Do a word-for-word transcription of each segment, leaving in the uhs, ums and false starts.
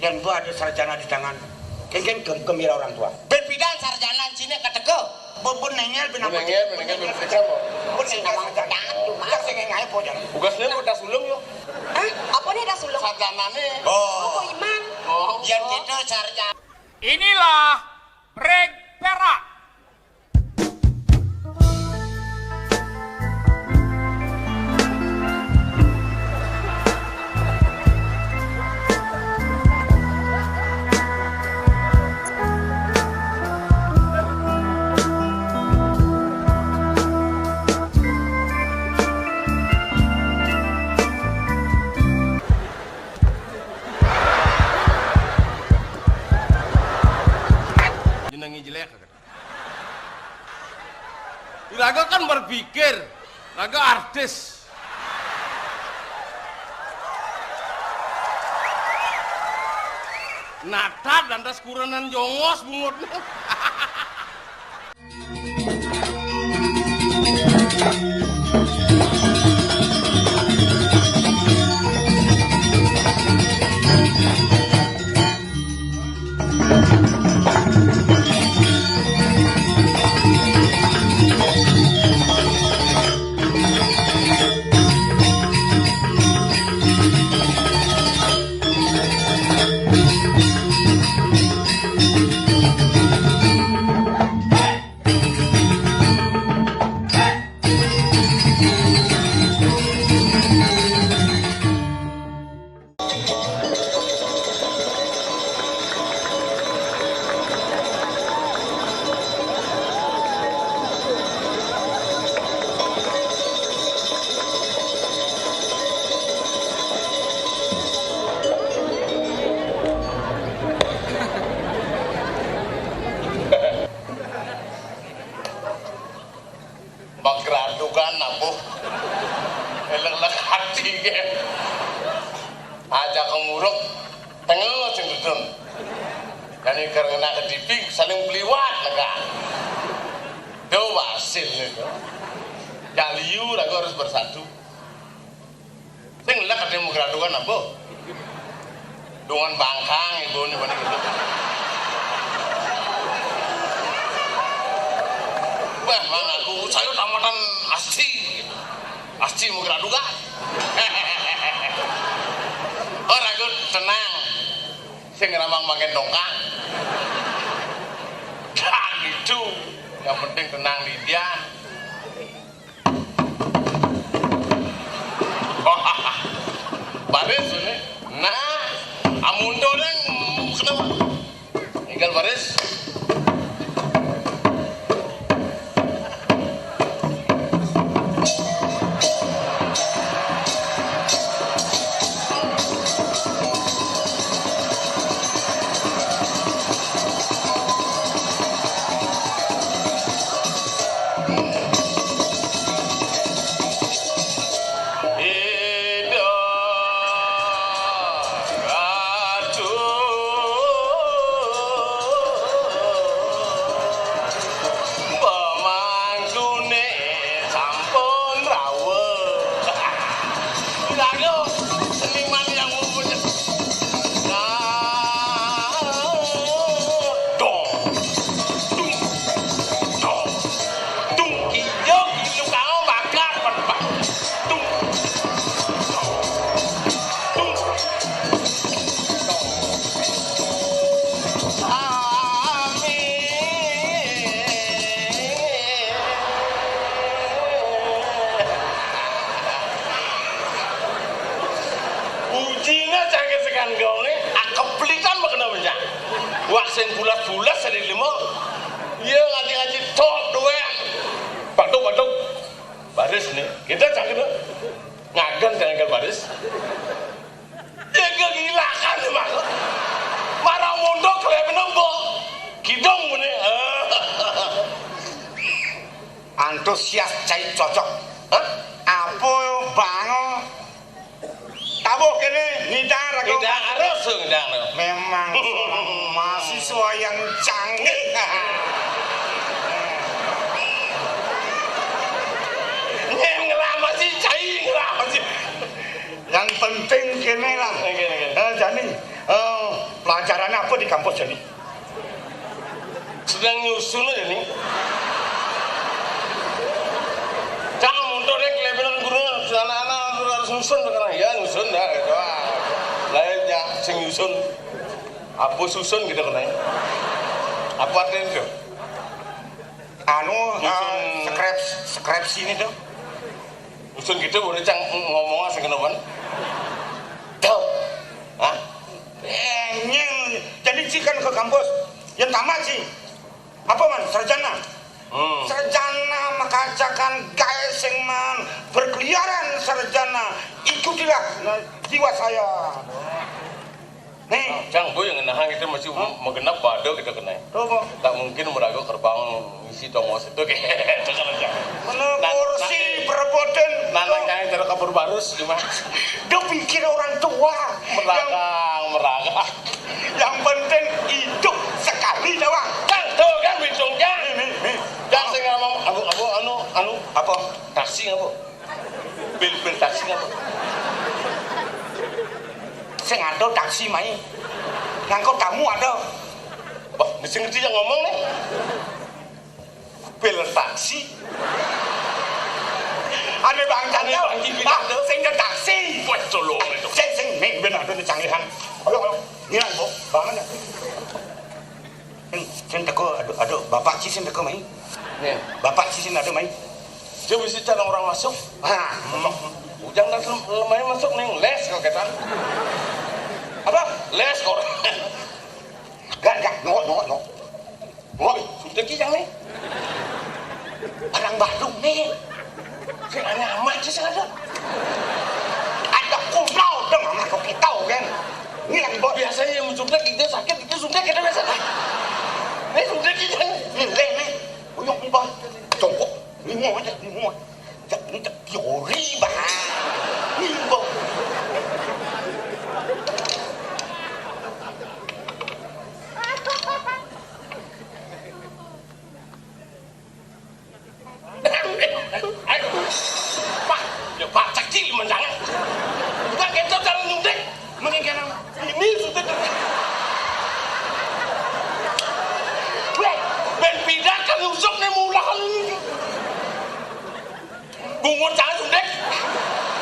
Dan gua ada sarjana di tangan. Kengken gem gembira orang tua. Berbidan sarjana sini keteke. Bun bun nengel bun nengel bun nengel bun nengel. Bun nengel. Bun nengel. Bun nengel. Bun nengel. Tugasnya mau das ulung yuk. Hah? Apa nih das ulung? Sarjanane. Oh. Apa iman? Oh. Yang kita sarjana. Inilah Reg Perak. Jenenge jelek. Raga kan berpikir, raga artis. Natat dan tas kurenan jongos bungut. Magradukan ampuh. Elek-elek ati ke. Aja kemuruk, tengel sing dudun. Jani karena kedipi saling beliwat lega. Do wasil itu. Ya liu lagu harus bersatu. Sing lek ade mau graduan apa? Dungan bangkang ibu ini pada gitu. Wah, mang aku saya tamatan asti. Asti mau graduan. Ora, Gun, tenang. Sing ramang makin dongkang. Dak gitu. Yang penting tenang, Lydia. Baris ini. Nah, amun doreng kenapa? Tinggal baris. Pemangkune sampun rawuh. Lha yo, seniman yang mumpuni. Nah, dong. Dung. Dung. Dung. Iya, ilu kau bakar, Pak. Dung. Dung. Amin. Ujine cangkir sekan gaune, ah, keplitan kena bencak. Wah, sing bulas-bulas sing limo. Iya, ngaji-ngaji tok duwe. Batuk-batuk. Baris nih, kita cangkir. Ngagen cangkir baris. Ya, kegilaan, Mas. Marang mondok, kelem nembo. Kidung muni. Antusias cai cocok. Hah? Apa bango? Tabuh kene, ngidang raga. Ngidang arus, ngidang arus. Memang seorang mahasiswa yang canggih. Nyem ngelamasi, cai ngelamasi. Yang penting kene lah. Oke, oke. Eh, jani, eh, Acarane apa di kampus jani? Sedang nyusun aja nih. Cang mundur ya, kelebihan guru, anak-anak harus nyusun sekarang. Ya, nyusun dah, gitu. Ah, lainnya, sing nyusun. Apa susun gitu kena. Apa artinya itu? Anu, nyusun, eh, skrip-, skripsi ini tuh. Nyusun gitu, boleh cang ngomong sing kena ban. Tuh. Hah? Enjing, jadi ci kan ke kampus. Yang tamat ci. Apa man? Sarjana. Hmm. Sarjana makacakan gaé sing man berkeliaran sarjana. Ikutilah, nah, jiwa saya. Nih. Cang, bu yang ngenahang itu masih, hah? Menggenap bado kita kena. Apa? Tak mungkin meraga kerbang isi tongos itu kayak itu kan aja. Mana nah, kursi nah, perebutan. Nah, nah, yang terkabur barus gimana? Dia pikir orang tua. Meraga, yang meraga. Yang penting hidup sekali doang. Kan tuh kan bintungnya. Nih, nih, nih. Yang sing ngomong abu abu anu anu apa? Taksi apa? Pil pil taksi apa? Sing ada taksi mai. Ngangkut tamu ada. Wah, mesti ngerti yang ngomong nih. Pil taksi. Ane bangkane. Ane bangki pidato. Sing ke taksi. Wes tolong itu. Sing sing ning ben ada canggihan. Ayo ayo. Ngilang, Bu. Bangun ya. Sing, sing teko, aduh, aduh, bapak ci sing teko mai. Nih. Bapak ci sing ada mai. Dia bisa cara orang masuk. Ah, ujang dan lemai masuk nih les kok kita. Apa? Les kok. Enggak, enggak, no, no, no. Woi, sudah kijang nih. Orang Bandung nih. Sing aneh amat sih sing ada. Ada kuno dong sama kau kita kan. Ini lagi buat biasanya yang sudah kita sakit itu sudah kita biasa. Ini sudah kijang. Ini leh nih. Uyuk nih bang. Jongkok. Ini mau aja, ini mau. Jak ini jak teori bang. Ini bang. Pak, ya Pak, cekil menjangan. Bukan gitu kalau nyuntik. Mending kena ini sudah. Weh, ben pindah kan usuk nih mulahan ini. Bungut jangan sundek.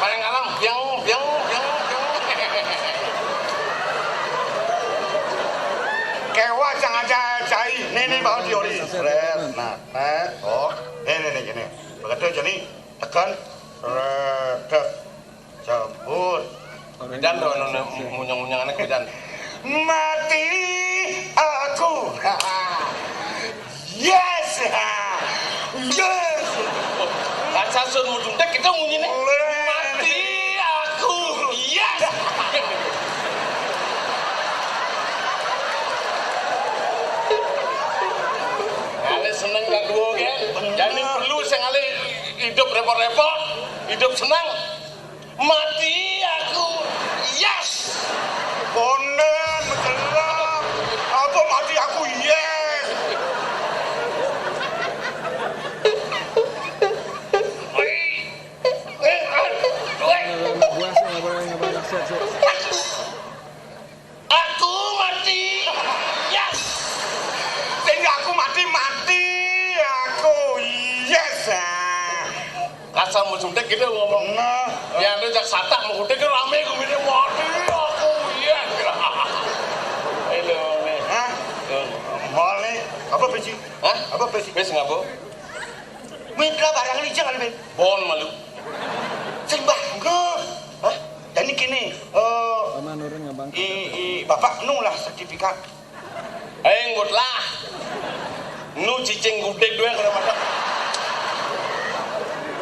Paling alam, biang, biang, biang, biang. Kewa jangan cai. Nih, nih, bawa teori. Stres. Nah, nah, oh. Nih, nih, nih, gini. Begitu, jadi tekan. Stres. Jemput. Dan tuh, anu, anu, munyang-munyang anak dan. Mati aku. Yes. Yes. Kan sasun mudun teh kita munyi nih. Mati aku. Yes. Ada seneng gak gua kan? Jadi perlu sekali hidup repot-repot, hidup senang. Mati aku. Yes. Konden, mencelang. Apa mati aku? Yes. Wih. Eh, ah, duit. Gua sih nggak boleh, nggak boleh. Siap, siap. Aku mati. Yes. Sehingga aku mati, mati. Aku. Yes. Ah. Kasar mau suntik gitu ngomong. Nah. Ya, lu jak satak mau suntik kan rame gue gini, mati aku. Yes. Ayo, nih. Hah? Tuh. Mau nih. Apa besi? Hah? Apa besi? Besi ngapa? Mitra barang ini jangan lebih. Bon malu. Sing bangga. Hah? Jadi gini, eh, Sama nurun ngabang. I, i, bapak nu lah sertifikat. Eh, ngut lah. Nu cicing gudeg doang kena mata.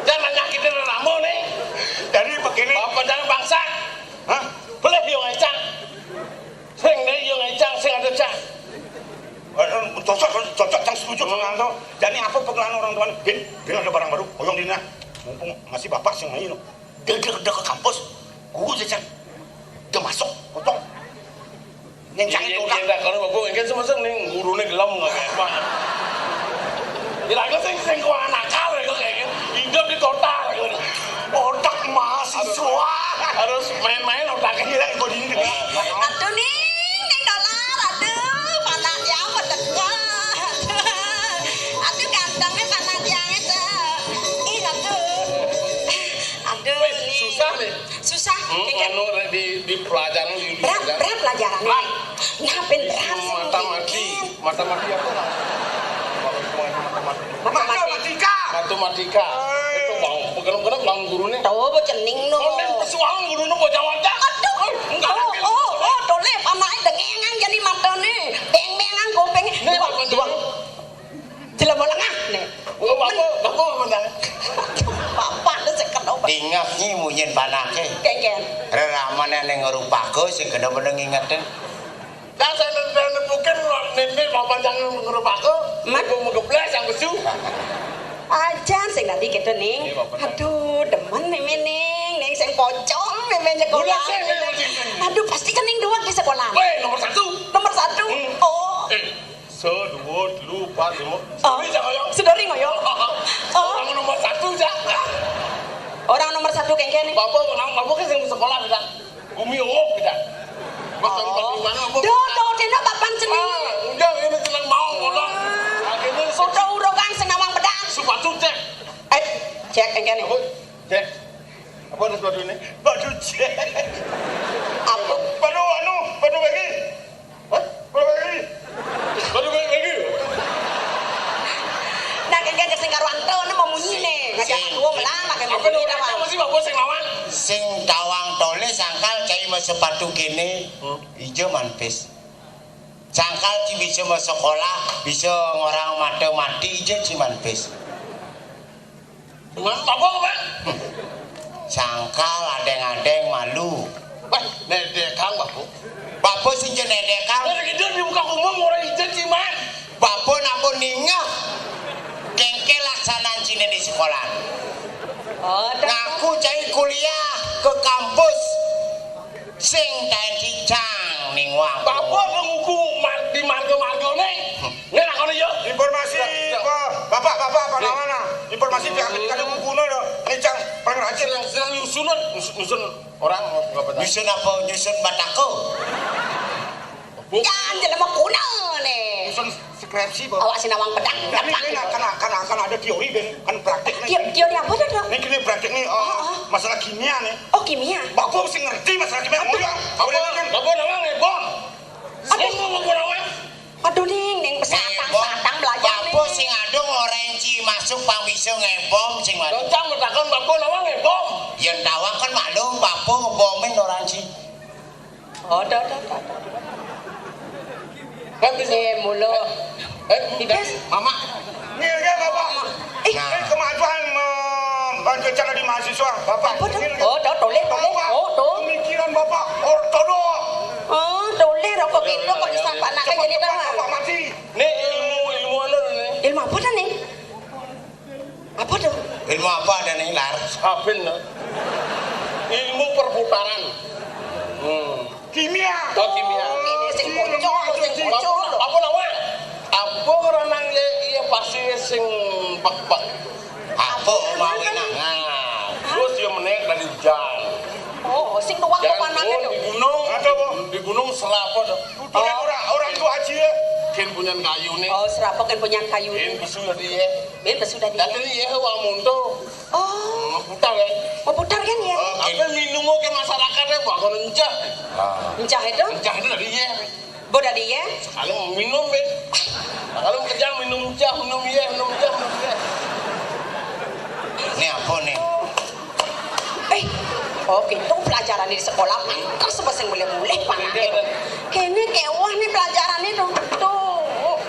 Jangan nyakitin ramo nih. Jadi begini. Bapak jangan bangsa. Hah? Boleh dia ngecak. Sing deh yang ngecak, sing ada cak. Eh, eh, cocok, cocok, cang setuju sama Anto. Jadi apa pengenalan orang tuanya? Bin, bin ada barang baru, oyong dina. Mumpung masih bapak sing main. Dia, dia, dia ke kampus, guru jajan. Dia masuk, potong. Yang cari kotak. Iya, kalau bapak kan sama nih, gurunya gelem nggak kayak apa. Ya, aku sing, sing keuangan nakal ya, kok kayak gitu. Hidup di kota, gitu. Otak mahasiswa. Harus main-main otaknya. Iya, kok di ini. Aduh, Ning, Ning, tolong. Susah. Hmm, kéngkén. Anu, di, di pelajaran, di berat, pelajaran. Berat pelajaran. Berat. Nah, ben berat. Matematika. Matematika apa? Matematika. Matematika. Itu bang, bener-bener bang guruné. Tuh, bu cening no. Oh, neng pesuang guruné mau jawab dah. Aduh. Enggak ada. Oh, oh, oh, tuh, Lép, anaknya dengengan jadi matané. Beng-bengan kupingnya. Nih, dua, apa dua. Jelema lengah né. Oh, bapak, bapak apa dah? Bapak lu sing kena obat. Dingak nyi munyin panaké. Kéngkén. Reramané ning ngrupaka sing kena bener ngingetin. Dah saya nepukin nitip bapak jangan ngrupaka. Mat? Aku mau geblés yang besu. Ajan sing tadi gitu nih. Iya, bapak. Aduh, demen mémé ning, ning sing pocong mémé nyekolah. Bulan saya, bulan saya. Aduh, pasti cening dua di sekolah. Weh, nomor satu. Nomor satu. Hmm. Oh. Eh, Sedua, telu, empat, lima. Oh. Sedori, Cak, ngoyong. Sedori ngoyong. Oh. Orang nomor satu, Cak. Orang nomor satu kéngkén nih. Bapak, orang bapak kan yang sekolah, Cak. Gumi uwuh, Cak. Mas, oh. Tempat di mana, Bu? Duh, duh, dina papan seni. Ah, udah, ini tenang mau, ngomong. Akhirnya, sudah urukan senawang pedang. Sepatu, Cak. Eh, Cak, kéngkén nih. Apa? Cak. Apa ada sepatu ini? Sepatu, Cak. Apa? Sepatu, anu, sepatu lagi. Hah? Berapa kali? Berapa kali lagi? Nah, kéngkén sing karo Anto, né mau munyi né. Ngajak sing dua melang, lagi apa munyi nih, dah, Bang. Apa sih, Bapak, sing lawan? Sing tawang tulis sangkal cai mau sepatu kéné, hmm, ijo manpis. Sangkal ci bisa mau sekolah, bisa ngorang mata mati, ijo ci manpis. Cuman apa, Pak? Sangkal adéng-adéng malu. Wah, nedekang, Bapak. Bapak sing jeneng nedekang. Ora gitu di muka umum, ora izin sih, Mas. Bapak nampun ningeh. Kéngkén laksanan ciné di sekolah. Oh, dah. Ngaku cai kuliah ke kampus. Sing taén cicang ning wang. Bapak penguku mar-, di marga-marga nih. Hmm. Nih, lakoni, yuk. Informasi, ya, ya. Pak. Bapak, Bapak, apa namanya? Informasi di, hmm, kada kukuno, lho. Ngicang paling rajin. Sedang, sedang nyusun, nyusun, nyusun orang, apa, nyusun apa? Nyusun batako? Bu. Jangan jelema kuno nih. Nyusun skripsi, Bu. Awak sinawang pedang. Nah, ini, ini kan, kan, kan ada teori, Ben. Kan praktek nih. Teo-, teori apa tuh, Dok? Ini gini praktek nih, eh, heeh, masalah kimia nih. Oh, kimia. Bapak sing ngerti masalah kimia. Aduh. Oh, ya. Bapak, Bapak nawang, ya, Bom? Aduh. Bapak nawang. Aduh, Ning, Ning, pesatang, pesatang belajar, Ning. Bapak sing adung orange masuk pang bisa ngebom sing mati. Cang bertakon Bapak nawang ngebom. Yén tawang kan maklum, Bapak ngebomin orange. Oh, dah, dah, dah, dah. Kan bisa. Eh, mulu. Eh, Ibas. Mama. Nih, ya, Bapak. Eh. Nah. Ini kemajuan, eh, bantu cara di mahasiswa, Bapak. Apa tuh? Ini. Oh, tuh, tulis, tulis. Bapak. Oh, tuh. Pemikiran Bapak ortodok. Oh, tulis, rokok itu kok bisa anak jadi tahu. Bapak mati. Ini ilmu, ilmu anu nih. Ilmu apa tuh, nih? Apa tuh? Ilmu apa ada nih, Lar? Sabin, no. Ilmu perputaran. Hmm. Kimia. Oh, kimia. Ini sing pocong, sing pocong. Apa, apa lawan? Apa ngeranang ya, iya pasti sing pek-pek. Apa mau ini? Nah, terus dia menek dari hujan. Oh, sing tuwak. Jangan kemana turun gitu? Di gunung. Ada, Bu. Di gunung serapot. Tuturin orang, orang tua aja. Kin punya kayu nih. Oh, serapot kan punya kayu. Kin nih. Besu tadi ya. Bin pesu tadi ya. Tadi ya, wah, muntul. Oh. Mau putar kan? Mau putar kan ya? Oh, oke. Apa minum ke masyarakat ya, bakal encah. Ah. Encah itu? Encah itu tadi ya. Bo tadi ya? Kalau minum, Bin. Kalau kerja minum encah, minum ya, minum encah, minum ya. Ini apa nih? Eh, oh, gitu pelajaran di sekolah, pantes apa sing mulih-mulih panake. Kéné kéweh nih pelajaran itu. Tuh.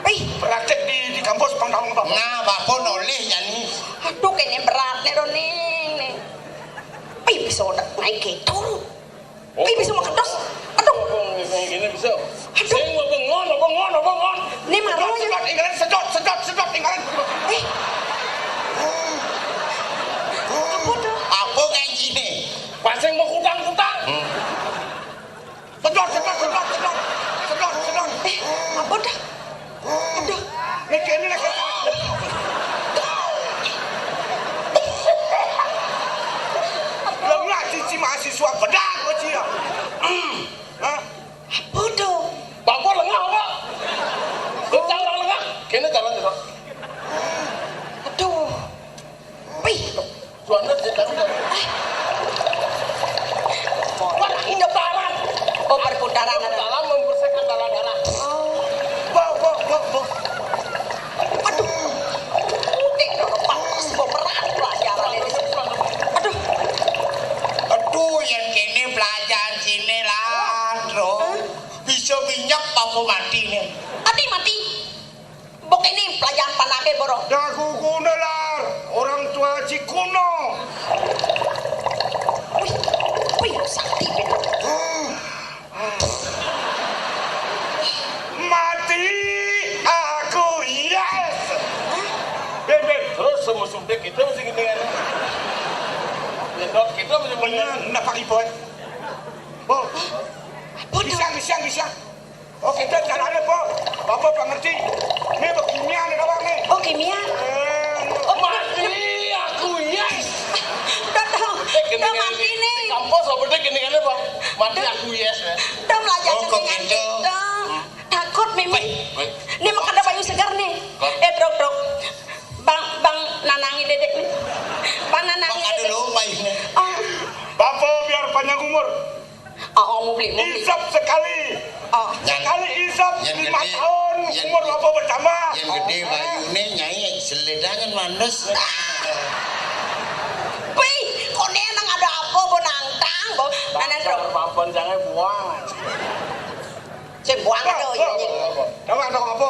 Eh. Praktek di, di kampus, pang tahu, Bapak. Nah, Bapak nolih jani. Aduh, kéné berat nih, Roning, nih. Eh, bisa udah naik gitu. Oh. Eh, bisa mau kedos. Aduh. Ini bisa. Aduh. Sing mau bengong, bengong, bengong. Ini marah ya. Sedot, sedot, sedot, sedot, tinggalin. Eh. Apa tuh? Apa kayak gini? Pasang mau kutang-kutang. Hmm. Sedot, sedot, sedot, sedot. Sedot, sedot. Eh, apa dah? Aduh. Nek kene nek. Lah, lah, cici mahasiswa pedang kok, Ci, ya. Hah? Apa tuh? Bapak lengah apa? Kok cara lengah? Kene jalan terus. Aduh. Wih. Suara sih, tapi Dalam membersihkan darah-darah. Oh. Bo, bo, bo, bo. Aduh. Udik, udah pas, bo, berat pelajaran ini. Aduh. Aduh, yang kene pelajaran sini lah, Bro. Hah? Bisa minyak apa mati nih? Mati, mati. Mbok ini pelajaran panake, Bro. Dah gugune, Lar. Orang tua Haji kuno. Wih, wih, sakti, Bro. Mati aku, yes. Ben, ben. Terus sama suntik itu mesti gini kan. Ya, dok, kita mesti bener. Bener, ndak pakai boy. Oh, bisa, bisa, bisa. Oke, dan caranya, Po. Bapak nggak ngerti. Ini beginian nih, kawan nih. Oh, kimia. Eh, Oh, mati aku, yes. Udah tahu. Udah mati nih. Kampus apa udah gini kan apa? Mati aku, yes, ya. Udah belajar Oh, kok dengan gitu? Kita. Takut, Mimi. Baik, baik. Ini mah kada bayu segar nih. Kok? Eh, Truk, Truk. Bang, Bang nanangi dedek nih. Bang nanangi Bang, ada dedek. Lomba ini. Oh. Bapak biar panjang umur. Oh, oh, mau beli, mau beli. Isap sekali. Oh. Sekali isap Yang lima gede, tahun yang umur gede. Bapak bertambah. Yang gede bayune nyai seledangan mandes. Wih, kok ini nang ada apa, bo nangtang, bo? Mana, Bro? Dasar papan jangan buang. Sing buang Apa? Aduh, iya, Apa? Iya. Apa? Tahu ada apa?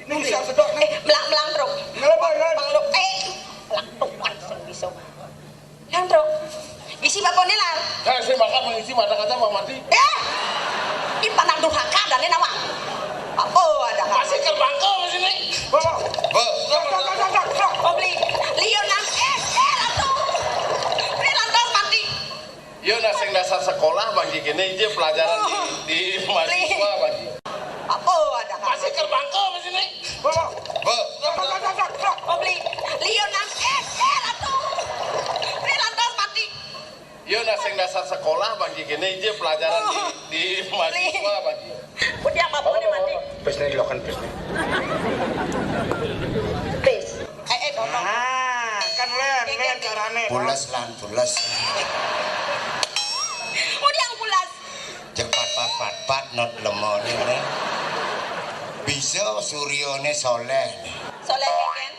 Ini bisa sedot nih. Eh, melang-melang, Bro. Ngelebay, kan? Bang, lu, eh, melang tuan sing bisa. Yang, Bro. Isi bapone, Lar. Saya sih makan mengisi mata kata Pak Mati. Eh, ini panak durhaka dan ini nama. Apa ada? Masih ke bangko di sini. Bapak. Bapak. Stop, stop, stop, stop, stop. Oh, beli. Lionan, eh, eh, ratu. Ini lantas mati. Iya, nah, sing dasar sekolah, Bang Gigi, ini aja pelajaran di, Oh. di mahasiswa, Bang Gigi. Apa ada? Masih ke bangko di sini. Bapak. Bapak. Stop, stop, stop, stop, stop. Oh, beli. Lionan, eh, eh, ratu. Ini lantas mati. Iya, nah, sing dasar sekolah, Bang Gigi, ini aja pelajaran di, Oh. di mahasiswa, Beli. Bang Gigi. Kudiang apa nih mati? Pes nih, lokan pes nih. Pes. Eh, eh, tolong. Nah, kan len, len carane. Pulas lan, pulas. Kudiang pulas. Cepat pat pat pat not lemone, len. Bisa suryone soleh. Soleh, kan?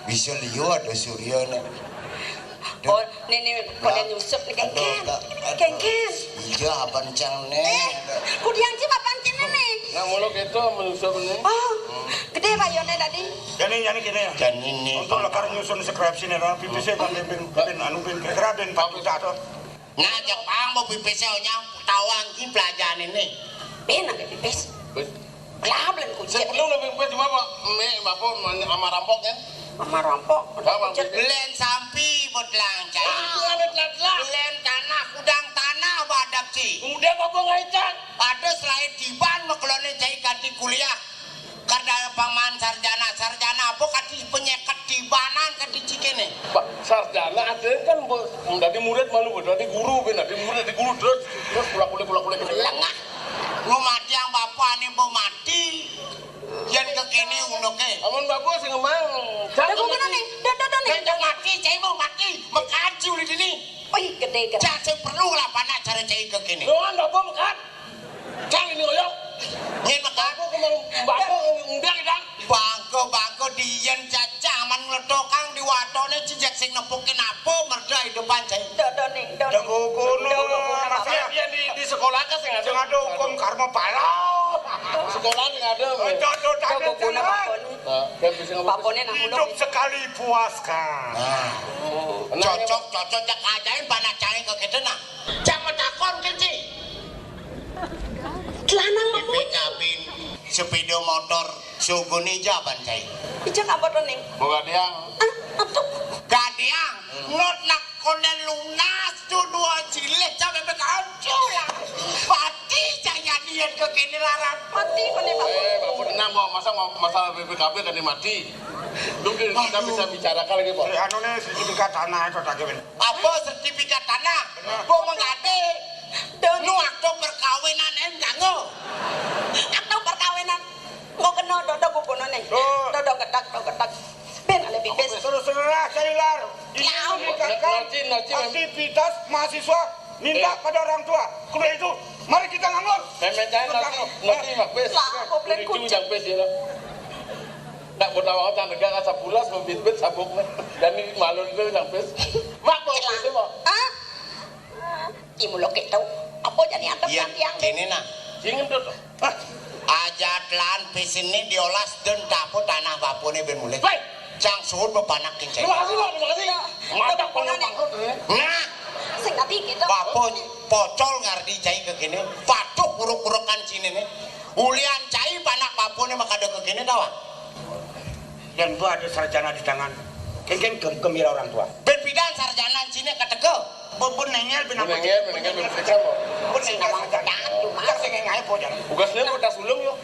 Bisa liya ada suryone. Oh, nih, nih, kode nyusup nih, Kengken. Aduh, aduh. Kengken. Iya, apa encang nih? Eh, kudiang cip apa encang nih? Nah, mulu gitu menyusup nih. Oh, gede bayone tadi. Jani, jani kene ya. Jani nih. Untuk lekar nyusun skripsi nih, Bang. Pipis ya, kan, ben, ben, anu, ben, kira-kira ben empat juta tuh. Nah, Jepang mau pipis ya, nyang tawang ki pelajaran ini. Ben, ada pipis. Bes. Lah, belum Sing kucing. Perlu lebih kuat cuma apa? Mek, apa, ama rampok kan? Ama rampok. Apa, Kucing. Bes? Len sampi buat langcai. Ah, itu ada telat-telat. Len tanah, kudang tanah, badak ci. Kemudian apa ngaitan? Ada selain tiban, mekelone cai ganti kuliah. Kada paman sarjana, sarjana apa kati penyeket tibanan kati cikene. Pak, sarjana ada kan, Bu. Dari murid malu, dari guru, ben, dari murid, dari guru, terus, terus pula kuliah, pula kuliah. Lengah. Lu mati yang bapak nih, Bu, mati. Yen kekene unoke. Amun bapak sing ngomong. Dah, gua kena nih. Dah, dah, dah, nih. Yen mati, cai mau mati. Mekaji ulih dini. Wih, gede, gede. Cak sing perlu lah panak cara cai kekene. Nuan bapak mekat. Cang ini oyok. Yen mekat. Bapak kemang, bapak ngundang, dang. Bangko, bangko diyen cacang man ngletokang di watone jejak sing nepukin apa merda hidupan cai. Dodo nih, dodo. Jago kono, Jago kono, Mas, Bapak. Ya. Yen di, di sekolah kan sing ada. Sing ada hukum karma pala. Sekolah sing ada. Dodo, dodo, Jago kono, dodo. Bapak nih. Nah, kan bisa ngomong. Bapone nang Hidup ulung. Sekali puas, kan. Nah. Oh. Cocok, cocok, jak ajain panak cai kekene nah. Cak metakon kene. Lanang Bibit mamut. Nyabin, sepeda motor, sugune jaban cai. Ijak apa to, Ning? Bukan yang. Ah, apa to? Gadiang, not nak konen lunas tu dua cilih sampai berkancur lah. Pati cai niat kekene laran. Mati mana, Pak? Eh, Bapak tenang, Pak. Masa mau masalah B P K B kan mati? Dulu kita Aduh. Bisa bicarakan lagi, Pak. Eh, anu nih, sertifikat tanah itu tak kawin. Apa sertifikat tanah? Benar. Gua mengganti. Dan nu akta perkawinan em jango. Akta perkawinan. Mau kena dodo kukuno nih. Oh. Dodo gedak, dodo gedak. Ben, ada pipis. Terus terang, saya, Lar. Ini Ya, menikahkan Nanti, nanti, nanti. Aktivitas mahasiswa minta Eh. Pada orang tua. Kudu itu. Mari kita nganggur. Memecahin nanti, nanti Mak Pis. Lah, apa plan kucing? Yang Pis ya. Nak buat awal tanda gak sabulas membit-bit sabuk nih. Dan ini malu itu yang Pis. Mak mau itu mau. Ah? Ibu lo gitu. Apa jadi ada? Iya, tiang? Ini nah. Sing ngentut. Hah? Ajat lan Pis ini diolas dan dapur tanah bapune ben mulih. Woi. Cang suhun bepanak kincai. Terima kasih, Pak. Terima kasih. Mantap, Pak. Nah. Sing ngerti gitu. Bapun pocol ngardi cai ke kene. Waduh, uruk-urukan sini nih. Ulian cai panak bapune makada ke kene, tawa. Yang gua ada sarjana di tangan. Kengkeng gem-, gembira orang tua. Ben pidan sarjana sini keteke. Bun, bun nengel, bun nengel, bun nengel, bun nengel. Bun nengel, bun nengel. Cak sing ngae po jan. Tugasnya mau tas ulung yo.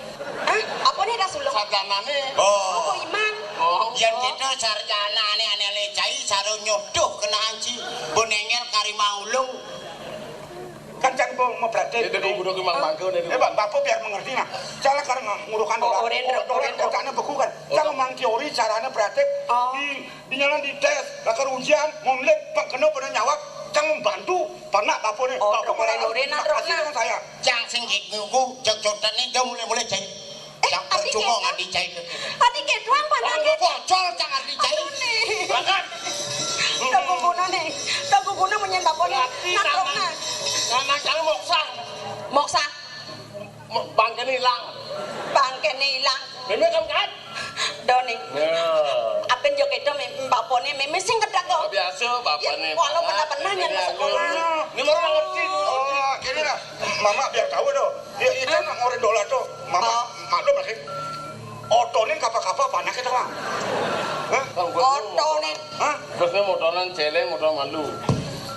Hah? Apa nih das ulung? Sarjanane. Oh. Apa iman? Oh. Yang kita sarjana ane-ane le cai saro nyodoh kena anci. Bun nengel karima ulung. Kan cang mau, mau praktek. Itu dulu budak mang mangke nih. Eh, Bang, Bapak biar mengerti nah. Salah karena ngurukan dolar. Oren, oren, oren. Otaknya beku kan. Cang mang teori caranya praktek. Oh. Di Di nyalan di tes, lakar ujian, monlek, pang kena pada nyawab, cang membantu, panak apa nih? Oh, bapak malah terus kasih dengan saya. Cang sing gik ngugu, cek cotan nih, jauh mulai-mulai cai. Eh, cang percuma nggak dicai ke kita. Tadi ke tuang panak. Kalau bocor, cang nggak dicai. Aduh nih. Makan. Tunggu guna nih, tunggu guna menyen bapak nih. Nanti nanang, nanang cang moksa. Moksa. Bangkene ilang. Bangkene ilang. Meme kan kan? Doni. Ya. Apen yo kedo me-, bapone meme sing kedak kok. Biasa bapone. Ya, walau pernah-pernah nyen sekolah. Ini mau ngerti tuh. Oh, gini lah. Mama biar tahu tuh. Ya, itu nak ngorin dolar tuh. Mama maklum lah sih. Otone kapa-kapa panake to, Bang? Hah? Otone. Hah? Terus ini motonan celeng, motor malu.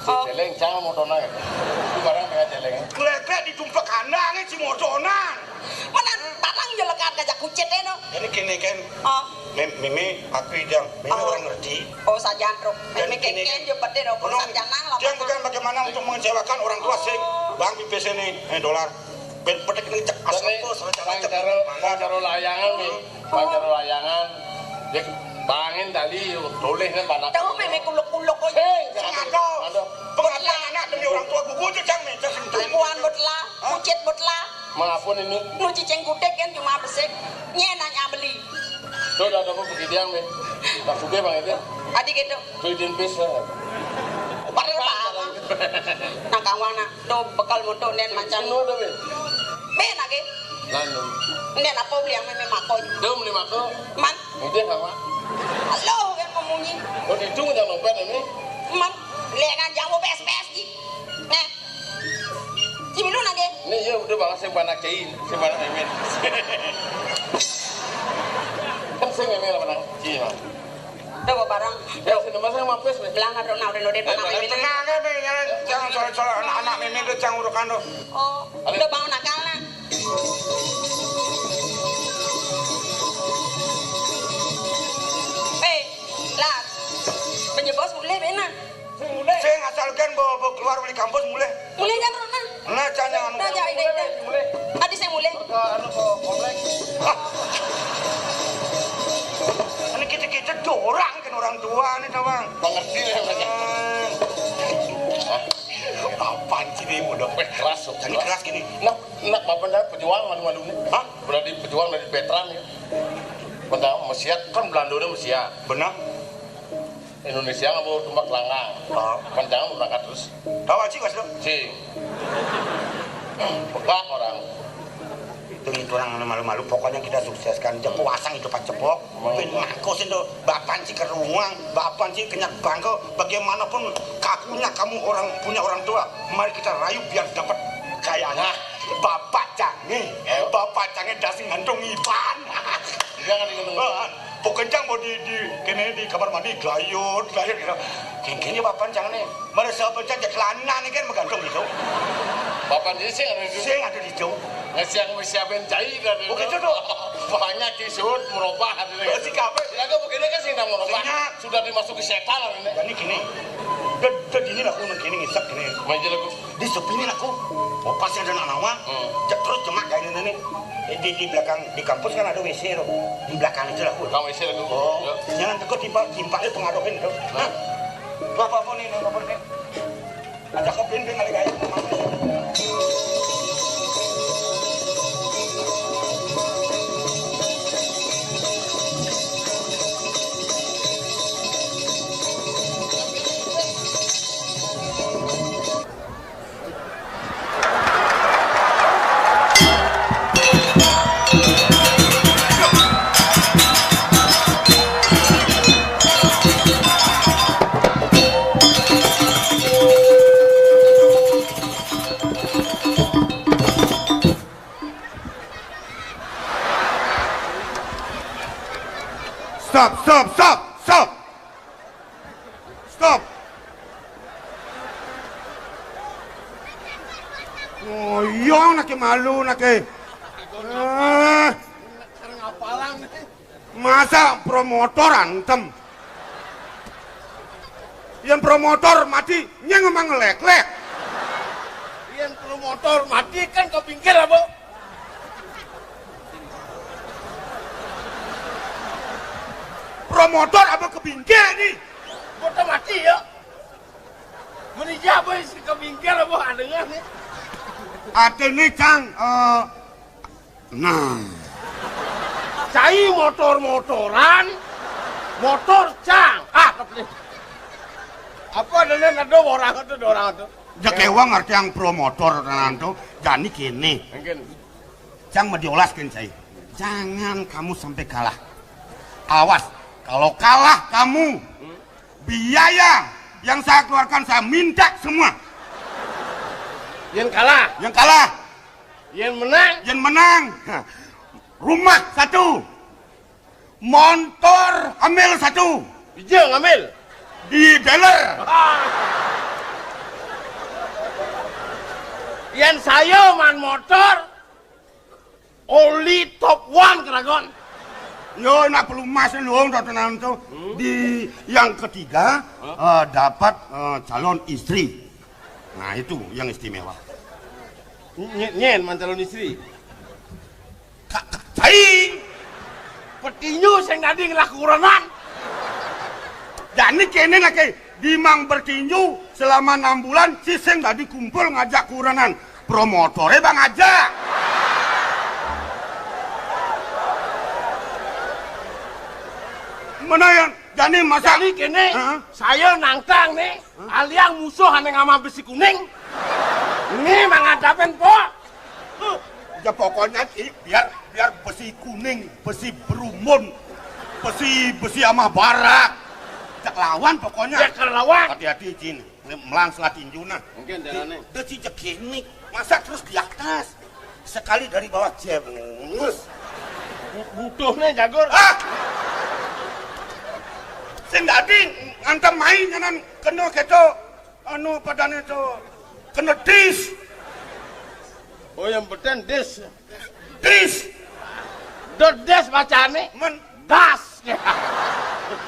Oh. Celeng, jangan motonan. Itu barang tengah celeng. Kleklek di tumpak kandang si motonan. Mana tatang yo lekat kajak kucit eno. Ini kene kan. Oh. Meme aku idang, meme orang ngerti. Oh, sajan truk. Meme kengken yo pede ro. Penuh. Jangan lah. Dia bukan bagaimana untuk mengecewakan orang tua sih. Bang, pipis ini, eh, dolar. Ben petek ning cek asal to, sama cara cek. Pang karo layangan nih. Pang karo layangan. Dik bangin tali, toleh kan panak. Tahu meme kuluk-kuluk kok. Sing, sing ada. Ada. Pengertian anak demi orang tua gugu aja cang nih, cang sing. Kuan butla, kucit butla. Mangapun ini? Nu cicing kutik kan cuma besik. Nye nanya beli. Tuh, udah ada apa begitu yang nih? Tak suka bang itu. Adi gitu. Tuh, izin pis lah. Padahal apa? Nang kawan nak. Do bekal moto nen macan. Sing udah, Be? Be nage. Lalu. Nen apa beli yang meme makoi? Do beli mako. Man. Ini sama. Halo, yang memunyi. Oh, di ujung jangan lupa ini. Man. Lengan jauh bes-bes ji. Nah. Ci milu nage. Ini ya udah banget sing panak cai, sing panak mimin. Kan sing meme lah panak. Iya. Tuh, barang. Ya, sini masang mampes nih. Belangan rok nak udah nodet anak mimin. Tenang ya, Be, jangan, jangan soal-soal anak-anak mimin tuh, jangan urukan tuh. Oh, udah bangun akal nak. Eh, lah. Penyebos mulai benar. Sing mulai. Sing asal kan bawa, bawa keluar dari kampus mulai. Mulai kan, Rona? Nah, jangan anu. Nah, jangan ini, ini. Mulai. Tadi saya mulai. Ke anu, ke komplek. Ah. Ini kita-kita dorang kan orang tua nih, Tawang. Mengerti lah mereka. Hmm. Apaan sih ini udah? Weh, keras loh. Jadi keras gini. Nah, nah, apa dah pejuang malu-malu nih? Hah? Berarti pejuang dari veteran ya. Pertama, mesiat kan Belanda udah mesiat. Benar. Indonesia nggak mau tumbak langgang. Oh. Panjangan berangkat terus. Tahu aja, Mas, lo? Si. Pegah orang. Itu, itu orang malu-malu. Pokoknya kita sukseskan. Jepuk asang itu Pak Jepuk. Hmm. Pin mangko sing do. Bapan si keruang, bapan si kenyak bangko. Bagaimanapun kakunya kamu orang punya orang tua. Mari kita rayu biar dapat kayaknya. Bapak Cange, eh, Bapak Cange dasi ngandung Ipan. Jangan digendong. Pokoknya mau di, di, kene di kamar mandi, glayut, glayut gitu. Kengkengnya Bapak Cange nih. Mana siapa Cange celana nih kan menggantung gitu. Bapak ini sih ada di situ. Sing ada di situ. Nggak siang siapin cai dari. Oh, gitu tuh. Banyak di suhun merubah hati. Oh, si kafe. Lagu begini kan sih nang merubah. Sudah dimasuki setan ini. Jadi gini. Ded, ded ini lah aku gini ngisap gini. Main lagu. Di sepini aku, oh, pas ada anak nawang, hmm, cek terus cemak kayak ini nih. Eh, di, di belakang, di kampus kan ada W C tuh. Di belakang itu lah aku. Belakang W C lah tuh. Oh, ya. Jangan takut timpal, timpalnya pengaruhin tuh. Nah. Hah? Tuh apa-apa nih, apa nih? Ada kopi nih kali kayak. Stop, stop, stop, stop. Stop. Ngoyong nake malu nake. Eh, masa promotor antem? Yang promotor mati, nyeng emang ngelek-lek. Yang promotor mati kan ke pinggir apa? Promotor apa ke pinggir nih? Motor mati ya. Meni ja boy si ke pinggir apa adengan nih? Atene cang, eh, nah. Cai motor-motoran, motor cang. Ah, kepelit. Apa adengan ada orang itu, ada orang itu. Jekewang ngerti yang promotor tenan tuh. Jani kene. Mungkin. Cang mau diolaskan saya. Jangan kamu sampai kalah. Awas, kalau kalah kamu, biaya yang saya keluarkan saya minta semua. Yang kalah. Yang kalah. Yang menang. Yang menang. Rumah satu. Montor ambil satu. Ija ngambil. Di dealer. Yang saya man motor, oli top one keragon. Yo, nak perlu emas dong, tuh, tenang tuh. Hmm? Di yang ketiga, eh, dapat, eh, calon istri. Nah, itu yang istimewa. Nyen, nyen, man calon istri. Ka-, ka-, cai. Petinju sing dadi ngelah kurenan. Jani kene nake, di mang bertinju selama enam bulan, si sing dadi kumpul ngajak kurenan. Promotore bang aja. Mana yang jani masa? Jani kene, saya nangtang nih, aliang musuh ane ngama besi kuning. Ini menghadapin po. Ya pokoknya, Ci, biar, biar besi kuning, besi berumun, besi, besi ama barak. Cek lawan pokoknya. Cek lawan. Hati-hati, Cin. Ini melang setengah tinju nah. Mungkin jalannya. Udah cicek gini. Masa terus di atas? Sekali dari bawah, jebus. Bu-, butuhnya jagur. Ah! Sing dadi ngantem main nyanan kena keto. Anu, padane to kena dis. Oh, yang beten dis. Dis. Dot des bacane. Men. Das.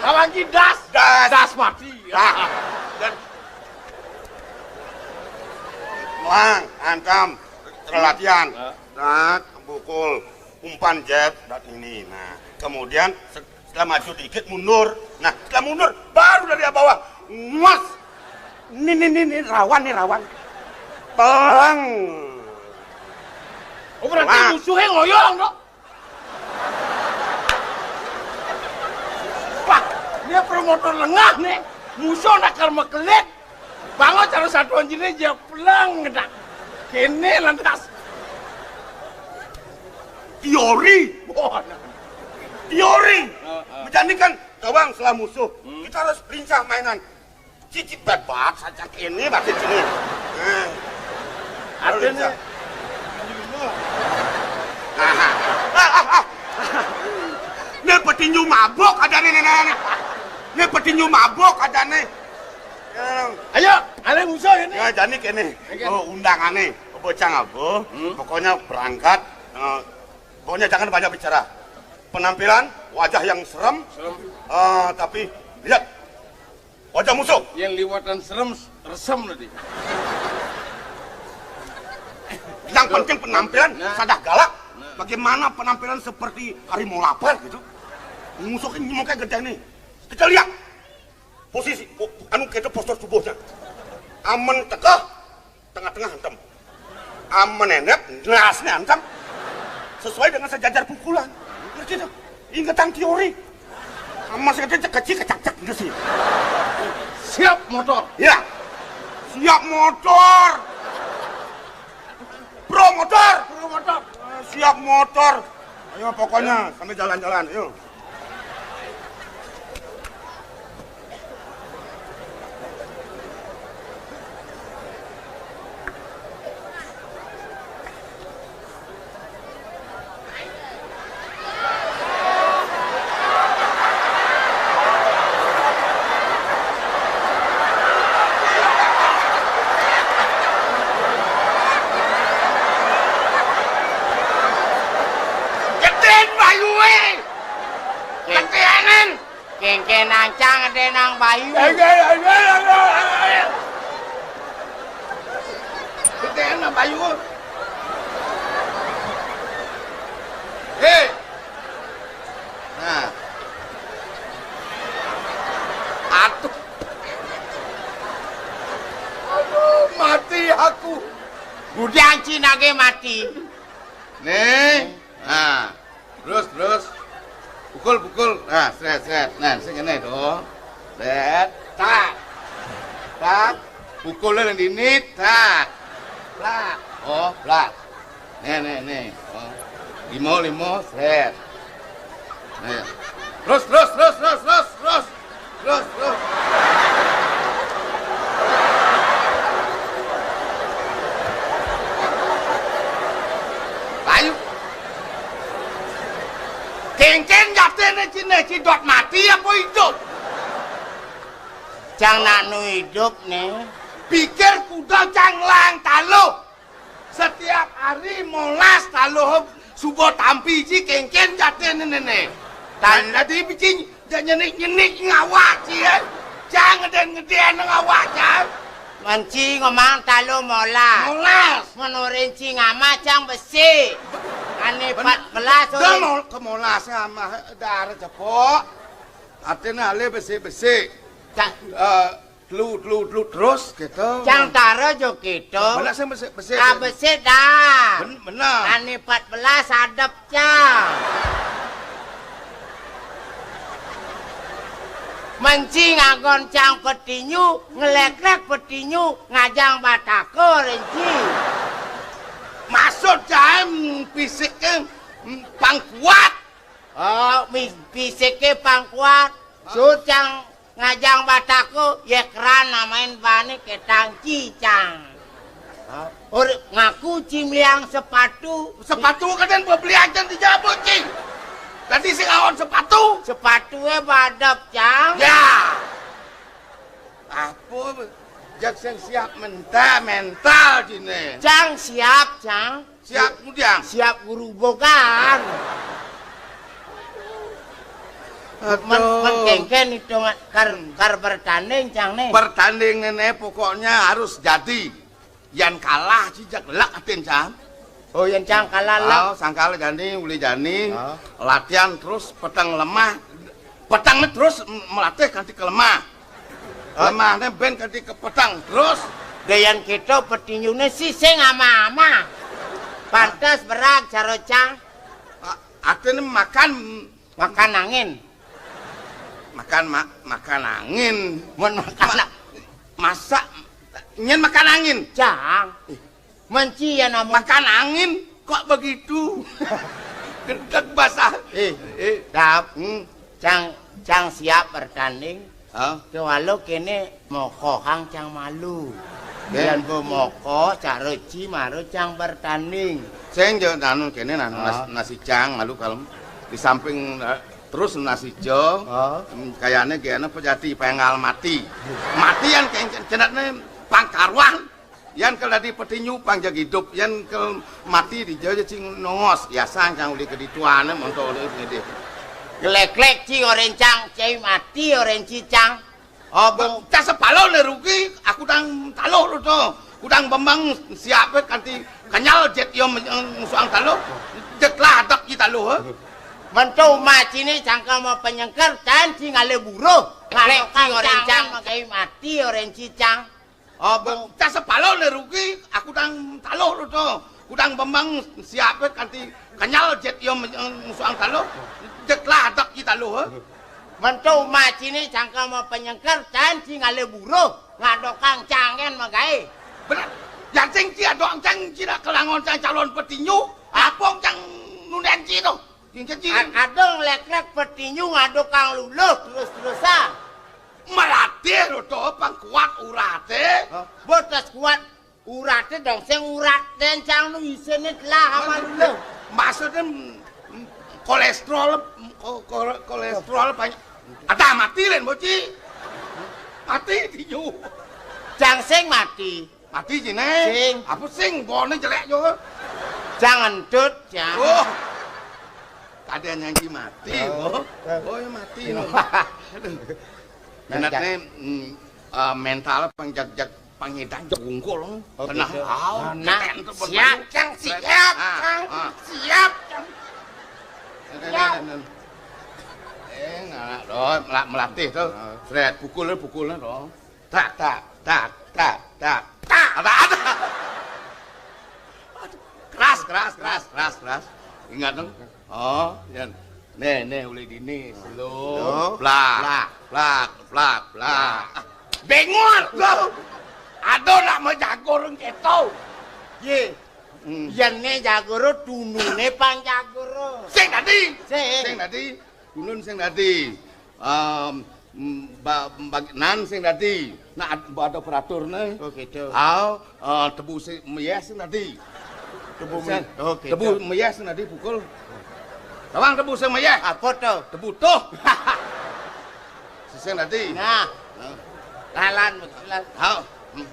Lawan ki das. Das. Das mati. Ah. Dan Wang, antam, latihan. Nah, pukul umpan jeb dan ini. Nah, kemudian se-, setelah maju dikit mundur. Nah, setelah mundur baru dari bawah. Nguas. Ini, ini, ini, ini rawan nih, rawan. Pelang. Oh, berarti musuhnya ngoyong dong. Wah, dia promotor lengah nih. Musuh nak karma kelit. Bangun cara satuan jenis dia pelang ngedak. Kene lantas. Teori. Wah, teori. Heeh. Jadi kan, gawang setelah musuh. Hmm. Kita harus lincah mainan. Cici bebas saja kene, bak sini. Nah. Artinya, ah, ah, ah, ah. Ini petinju mabok ada nih, nih, nih, nih. Ini petinju mabok ada nih. Ya. Ayo, ada musuh ini. Ya, jadi kene. Oke. Oh, undangannya. Bocah ngabo. Hmm. Pokoknya berangkat. Eh, pokoknya jangan banyak bicara. Penampilan, wajah yang serem. Serem. Eh, tapi lihat, wajah musuh. Yang liwatan serem, resem tadi. Yang penting penampilan, nah, sadah galak. Nah. Bagaimana penampilan seperti harimau lapar gitu? Musuh kan mukanya gede nih. Kita lihat posisi, po-, anu, kita postur tubuhnya. Amen tegeh, tengah-tengah antem. Amen endep, ngelasnya antem. Sesuai dengan sejajar pukulan. Ngerti tuh? Ingetan teori. Sama sekecil kecil kecak-cak gitu sih. Siap motor. Ya. Siap motor. Pro motor. Pro motor. Siap motor. Ayo pokoknya sambil jalan-jalan, ayo. Kéngkén nang cang gedé nang bayu. Gedé nang bayu. Hé. Nah. Aduh. Aduh, mati aku. Gudang Cina gé mati. Nih. Nah. Terus, terus. Pukul, pukul. Nah, sret, sret. Nah, sing kéné to. Sret. Tak. Tak. Pukulnya yang dini. Tak. Plak. Oh, plak. Nih, nih, nih. Oh. Limo, limo, sret. Nih. Terus, terus, terus, terus, terus, terus. Terus, terus. Ayo. Kéngkén jatiné Cina, ci dot mati apa idup? Cang nak nu idup nih. Pikir kuda cang lang taluh. Setiap hari molas taluh suba tampi ci kéngkén jatiné nih. Tan- Dadi biji nyenik-nyenik ngawak ci, ya. Cang ngedén-ngedén ngawak cang. Manci ngomong taluh molas. Molas. Menorin ci ngamah cang besi. Ané empat belas dah orang. Mau ke molas ngamah darah cepok. Artinya alih besi-besi. Cang. Eh, telu, telu, telu terus gitu. Cang tara jo kéto. Bener sih besi, besi. Ah, besi dah. Ben-, bener. Ané empat belas adep cang. Manci ngagon cang petinju, ngeléklék petinju, ngajang batako renci. Maksud cang fisiknya, mm, pang kuat. Oh, mi-, fisiknya pang kuat. Hah? Sut cang ngajang batako, ya keran namain bani ketang cicang. Hah? Or, ngaku cimliang sepatu. Sepatu kadén bebeli aja di Jabu, Cing. Tadi sing aon sepatu. Sepatunya badep, cang. Ya. Apa? Jak sing siap mental, mental dine. Cang siap, cang. Siap, kemudian. Siap guru bogan. Men, aduh. Men kéngkén itu kar, kar bertanding, cang nih. Pertandingan pokoknya harus jadi. Yan kalah, ci jak lek atin, cang. Oh, yan cang kalah, lek. Oh, sangkal jani, uli jani. Oh. Latihan terus, peteng lemah. Peteng terus m-, melatih kanti ke lemah. Oh. Lemahnya ben kanti ke peteng terus. Dayan kita petinjunya sih sing ama-ama. Pantas berag cara cang. A-, artinya makan. Makan angin. Makan ma-, makan angin. Mun makan Ma-, a- masa nyen makan angin? Cang. Ih. Manci ya namun. Makan angin kok begitu? Gedeg basah. Eh, eh. Dap. Hmm. Cang, cang siap bertanding. Hah? Kewalo kéné mokohang cang malu. Ké? Yan bo moko, cak reci maro cang bertanding. Sing jo anu kéné nah, nas-, nasi cang malu kalem. Di samping, eh, terus nasi jo. Oh. Hmm, kayaknya gimana pejati pengal mati. Mati yan cenatnya pangkarwan. Yan kel dadi petinju pang jag idup, yan kel mati di jauh cing nongos, ya sang cang uli kedituane monto uli ngidih. Gelek-lek ci oren cang, cai mati oren ci cang. Oh, bu. Cang sepalo le rugi, aku dang taluh lu to. Kudang bembang siap kanti kenyal jet yo musuang taluh. Jet lah adap ci taluh, eh. Mentu ma cini cangkel mau penyengker, cang ci ngale buruh. Gelek ci oren cang, cai mati oren ci cang. Oh, bu, cang sepalo le rugi, aku dang taluh lu to. Kudang bembang siap kanti kenyal jet yo musuang taluh. Jet lah adap ci taluh, eh. Mentu ma cini cangkel mau penyengker, cang ci ngale buruh, ngadokang cang gén magaé. Bener. Yan sing ci adokang cang ci nak kelangon cang calon petinju, apong cang nunden ci to. Cing cacing. A-, adong lek-lek petinju ngadokang luluh terus-terusan. Melatih lu to pang kuat urate. Hah? Botas kuat urate dong, sing urat dén cang nu isine telah ama luluh. Maksudnya, mm, kolesterol, mm, ko-, ko-, kolesterol banyak. Ada mati len boci. Mati tinju. Cang sing mati. Mati cine. Sing. Apa sing? Bone jelek jo. Cang entut, cang. Oh. Ada yang mati, oh. Oh, ya mati, oh. Aduh. Minatnya, mm, eh, mental pangjag-jag, pangedan jagungkul. Oh, tenang, gitu. Ah, nah, siap, Cang, siap, ah, Cang. Ah. Siap, Cang. Nah, nah, nah, nah. Eh, nah, doh, mela-, melatih tuh. Ah. Sret, pukulnya, pukulnya dong. Tak, tak, tak, tak, tak, tak. Ada, ada. Aduh, keras, keras, keras, keras, keras. Ingat dong. Oh, yan. Nih, nih, uli dini, slow. Slow. Plak, plak, plak, plak. Bengol, lo. Aduh, nak mau jago orang keto. Ye. Hmm. Yan ne jago ro, tunu ne pang jago ro. Sing tadi. Sing. Sing tadi. Ulun sing dadi, em, ba-, bagi-, nan sing dadi. Nah, ad-, ada peratur ne. Oh, gitu. Au, eh, tebu sing meyeh sing dadi. Tebu me-, sing, oh, gitu. Tebu meyeh sing dadi pukul. Tawang tebu sing meyeh. Apa tuh? Tebu tuh. Si sing dadi. Nah. Nah. Lalan, lalan. Au. Hmm.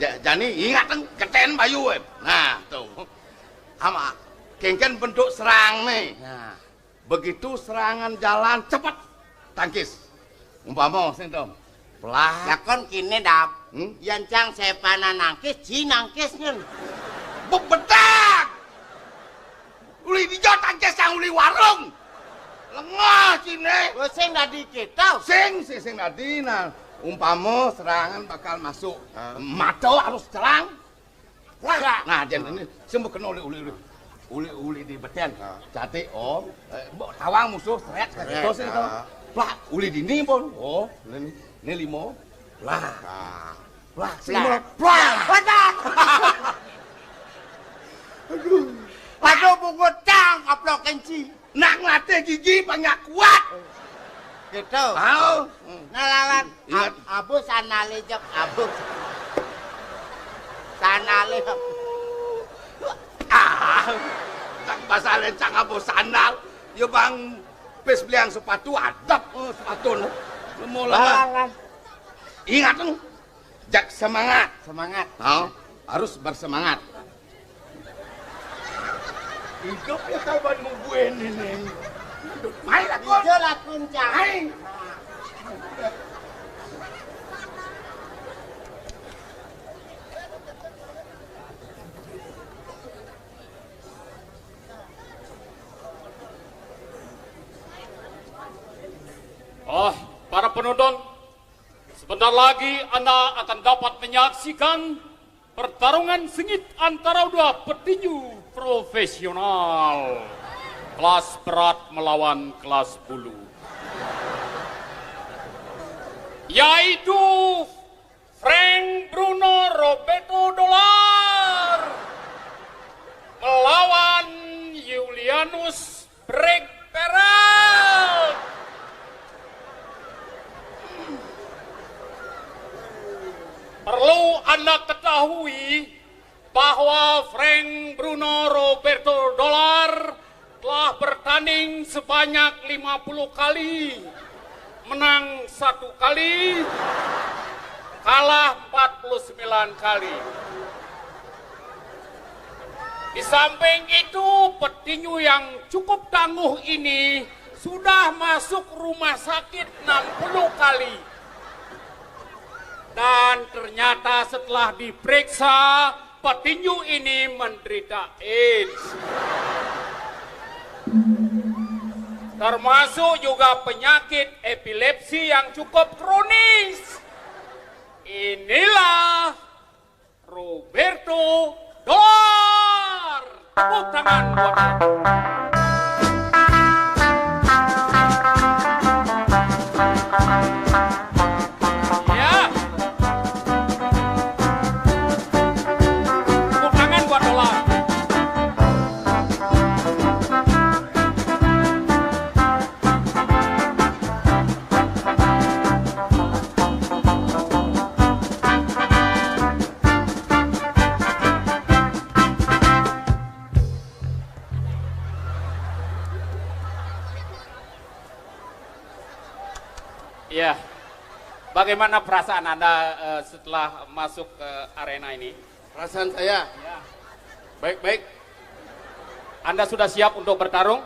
Ja-, jani ingat, keten bayu, eh. Nah, tuh. Ama, kengken bentuk serang nih. Nah. Begitu serangan jalan, cepet tangkis. Umpama, sing, Tom. Pelah. Lakon kini, Dap. Hmm? Yan cang sepana nangkis, ci nangkis, nyen. Bebedak! Uli dijo tangkis cang uli warung. Lengah cine. Oh, sing dadi kita. Sing, sing, sing dadi. Nah, umpama serangan bakal masuk. Ah. Mato harus terang. Wah, nah, jan ini sing kena uli, uli, uli. Uli, uli di beten. Ah. Jati, oh, eh, mbok tawang musuh, seret, seret, terus itu. Ah. Plak, uli dini pun. Oh, ini, ini limo. Lah. Ah. Lah, sing plak. Wadah. Aduh. Aduh, bungut cang, aplok kenci. Nak ngelatih gigi banyak kuat. Gitu. Tahu? Ngelawan. Ingat. Ab-, abu sandale, Jep, abu. Sandale. Ah, tak bahasa lencang abu sandal. Ya, Bang, pis beliang sepatu, adep, oh, sepatu. Semua lah. Ngelawan. Ingat, Bang. Jak semangat. Semangat. Tahu? Harus bersemangat. Hidup ya kawan mungguin ini. Mai lakon. Ijo lakon, Cang. Mai. Oh, para penonton, sebentar lagi Anda akan dapat menyaksikan pertarungan sengit antara dua petinju profesional kelas berat melawan kelas bulu, yaitu Frank Bruno Roberto Dolar melawan Julianus Brek Perel. Perlu Anda ketahui bahwa Frank Bruno Roberto Dolar telah bertanding sebanyak lima puluh kali, menang satu kali, kalah empat puluh sembilan kali. Di samping itu, petinju yang cukup tangguh ini sudah masuk rumah sakit enam puluh kali. Dan ternyata setelah diperiksa, petinju ini menderita AIDS. Termasuk juga penyakit epilepsi yang cukup kronis. Inilah Roberto Dolar. Tepuk tangan buat dia. Ya. Tepuk tangan buat Dolar. Iya. Bagaimana perasaan Anda, eh, setelah masuk ke arena ini? Perasaan saya? Ya. Baik-baik. Anda sudah siap untuk bertarung?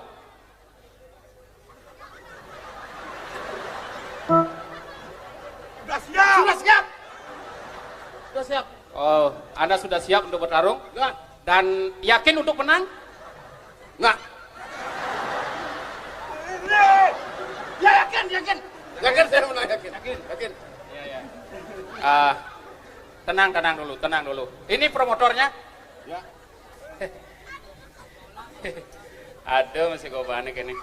Sudah siap. Oh, Anda sudah siap untuk bertarung? Ya. Dan yakin untuk menang? Enggak. Ya, yakin, yakin. Yakin, saya menang, yakin. Yakin. Yakin. Ya, ya. Ah, tenang, tenang dulu, tenang dulu. Ini promotornya? Ya. Aduh, masih gue panik ini.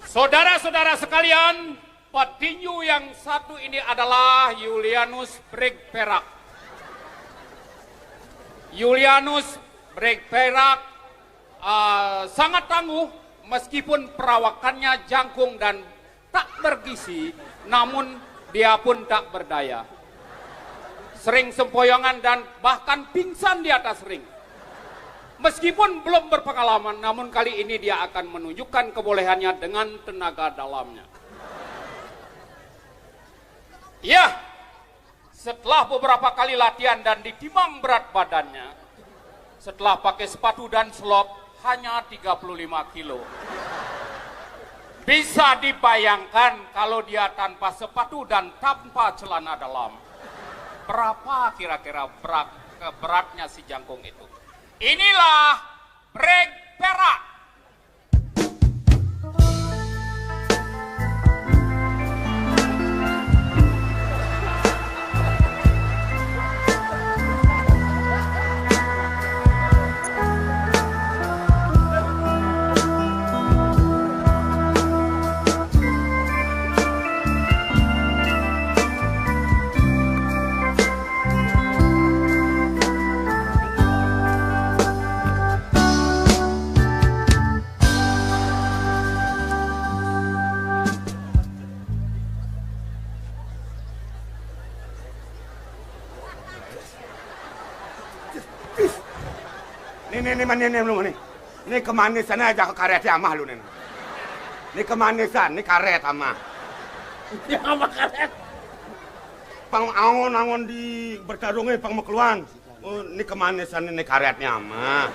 Saudara-saudara sekalian, petinju yang satu ini adalah Julianus Breg Perak. Julianus Breg Perak, eh, sangat tangguh meskipun perawakannya jangkung dan tak bergizi, namun dia pun tak berdaya. Sering sempoyongan dan bahkan pingsan di atas ring. Meskipun belum berpengalaman, namun kali ini dia akan menunjukkan kebolehannya dengan tenaga dalamnya. Ya, setelah beberapa kali latihan dan ditimbang berat badannya, setelah pakai sepatu dan slop, hanya tiga puluh lima kilo. Bisa dibayangkan kalau dia tanpa sepatu dan tanpa celana dalam. Berapa kira-kira berat, beratnya si jangkung itu? Inilah Breg Perak. Nih, nih, nih, nih, nih, nih, nih. Nih kemanisan aja ke karet ya mah lu nih. Nih kemanisan, nih karet ama. Ya ama karet. Pang angon-angon di bertarungnya pang mekeluan. Oh, ini kemanisan ini karetnya ama.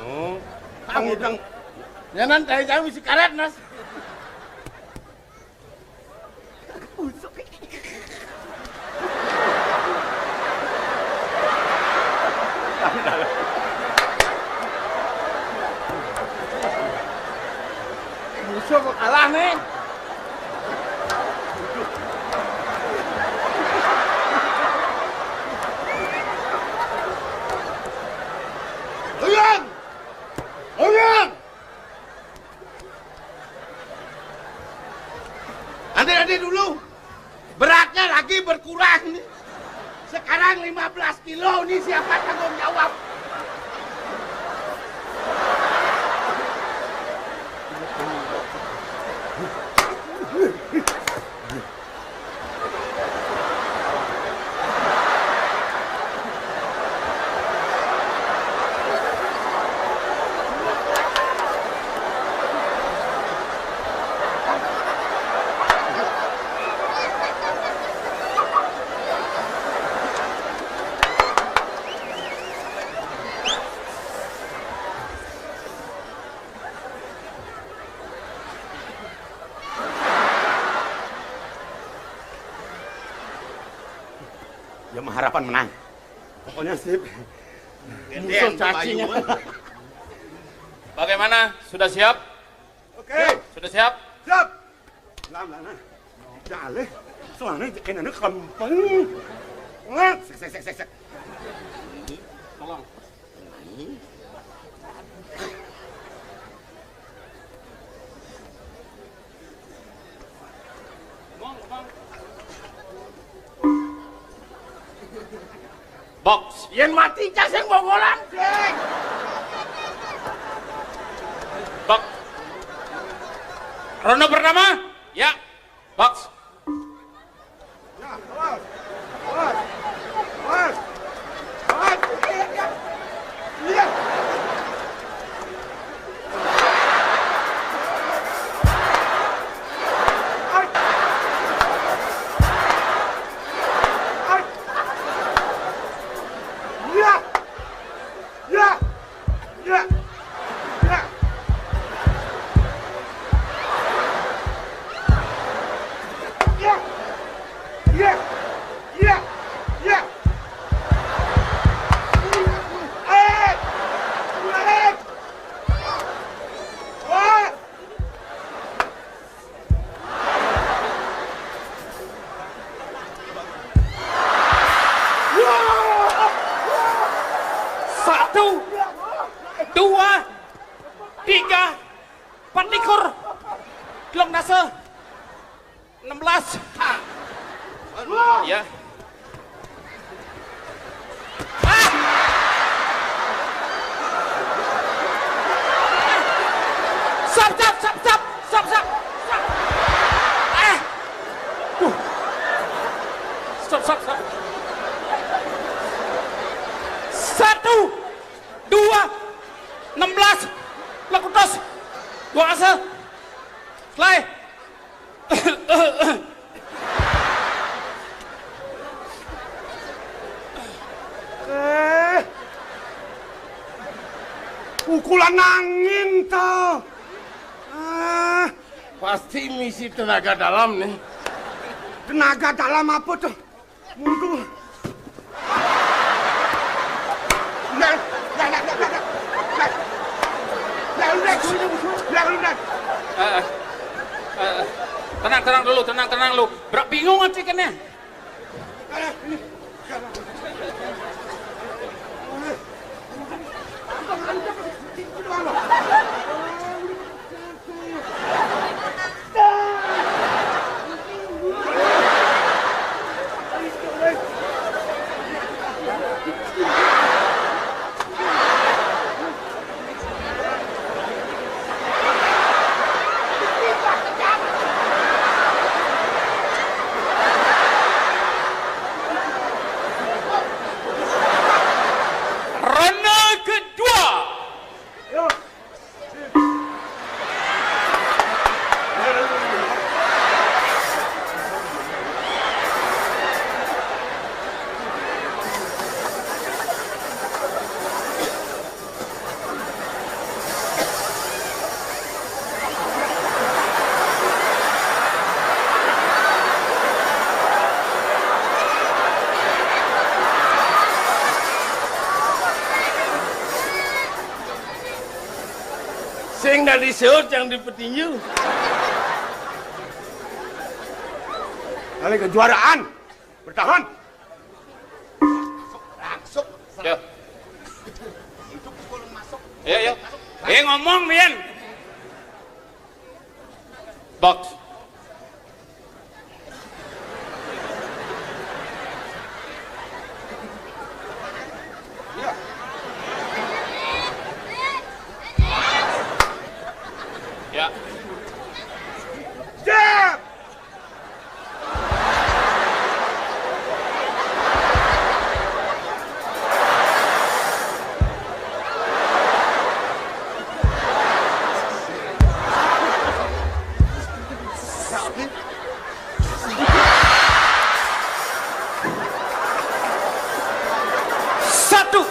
Oh, pang idang. Ya nan tadi jauh isi karet nas. Busuk. Musuh mau kalah nih. Uyang! Uyang! Nanti, nanti dulu. Beratnya lagi berkurang nih. Sekarang lima belas kilo nih, siapa tanggung jawab? Ya, mah harapan menang. Pokoknya sip. Musuh cacinya. Bagaimana? Sudah siap? Oke. Sudah siap? Siap. Lam, lam, lam. Jaleh. Soalnya kena kempeng. Ngat. Sek, sek, sek, sek, sek. Tolong. Box. Yen mati cah sing bonggolan. Box. Ronde pertama? Ya. Box. Dua, tiga, empat likur, telung dasa, enam belas. Ya. Ah! Stop, stop, stop, stop, stop, stop, stop. Eh. Duh. Stop, stop, stop. Satu, dua, enam belas, lakutos, dua asa, selai. Eh, pukulan angin to. Ah, pasti misi tenaga dalam nih. Tenaga dalam apa to? Mundur. Nah, nah, nah, nah, nah, nah. Nah. Nah, lu, nah. Nah, lu, nah. Eh, eh, eh, tenang, tenang dulu, tenang, tenang lu. Berak bingung nanti kena. Nah, ini. Ronde kedua. Sing dadi seut yang dipetinju. Kali kejuaraan. Bertahan. Langsung. Ya. Itu pukul masuk. Ya, ya. Eh, ngomong, Bian. Box. Ya. Ya. Jab! Satu,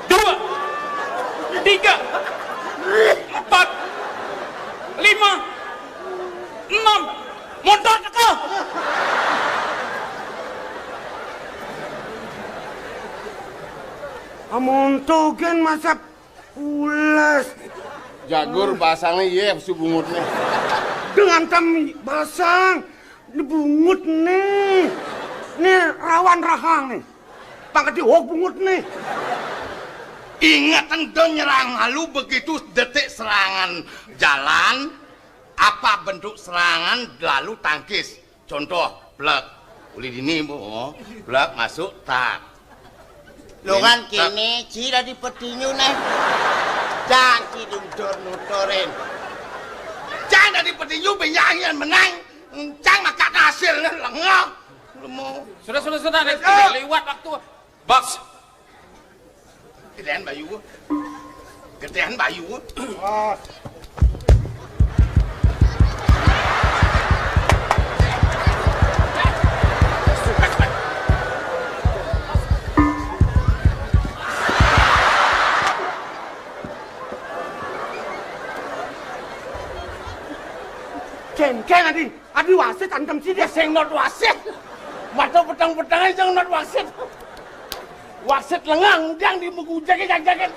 dua, tiga, empat, lima, enam. Mundur teka. Amun tugen masap pules. Jagur basangnya, iya, su bungutnya. Dengan tam basang, bungut nih. Nih rawan rahang nih. Pangkat di hok bungut nih. Ingat, ento nyerang halu begitu detik serangan jalan, apa bentuk serangan lalu tangkis. Contoh, plek. Uli dini, Bu. Plek masuk, tak. Lo kan kini, ci dadi petinju nih. Cang ci nutur-nuturin. Cang dadi petinju, benjang yang menang. Cang makan hasilnya lengah. Lu mau. Sudah, sudah, sudah. Nek, liwat waktu. Box. Gedean bayu. Gedean bayu. Cengkeng, Adi. Adi wasit antem sini. Ya, sing not wasit. Mata petang-petang aja not wasit. Wasit lengang, udang di megujake jaget-jaget.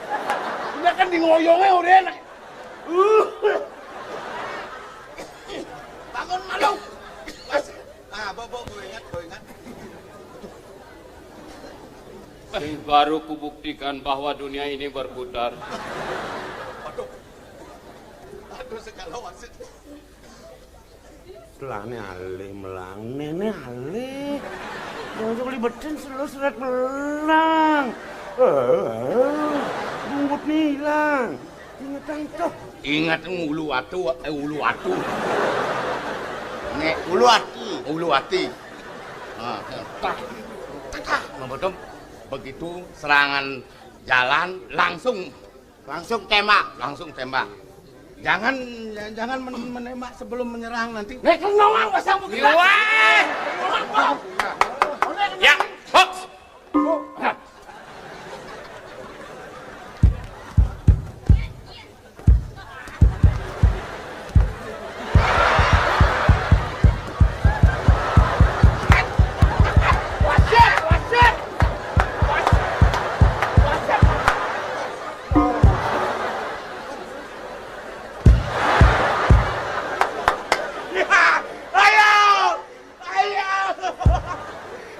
Udah kan di ngoyonge udah enak. Uh. Bangun malu. Wasit. Ah, bo, bo, bo ingat, bo ingat. Baru kubuktikan bahwa dunia ini berputar. Aduh, segala wasit. Telahné alih melang, néné alih. Jangan suka libetin selo seret melang. Eh, bungut nih hilang. Ingetan tuh. Ingat ngulu atu, eh, ulu atu. Nek ulu ati, ulu ati. Nah, tah, tah, tah, begitu serangan jalan langsung, langsung tembak, langsung tembak. Jangan, jangan men- menembak sebelum menyerang nanti. Nek nawang pasang begitu. Wah. Ya, hoks. Ayo! Ayo!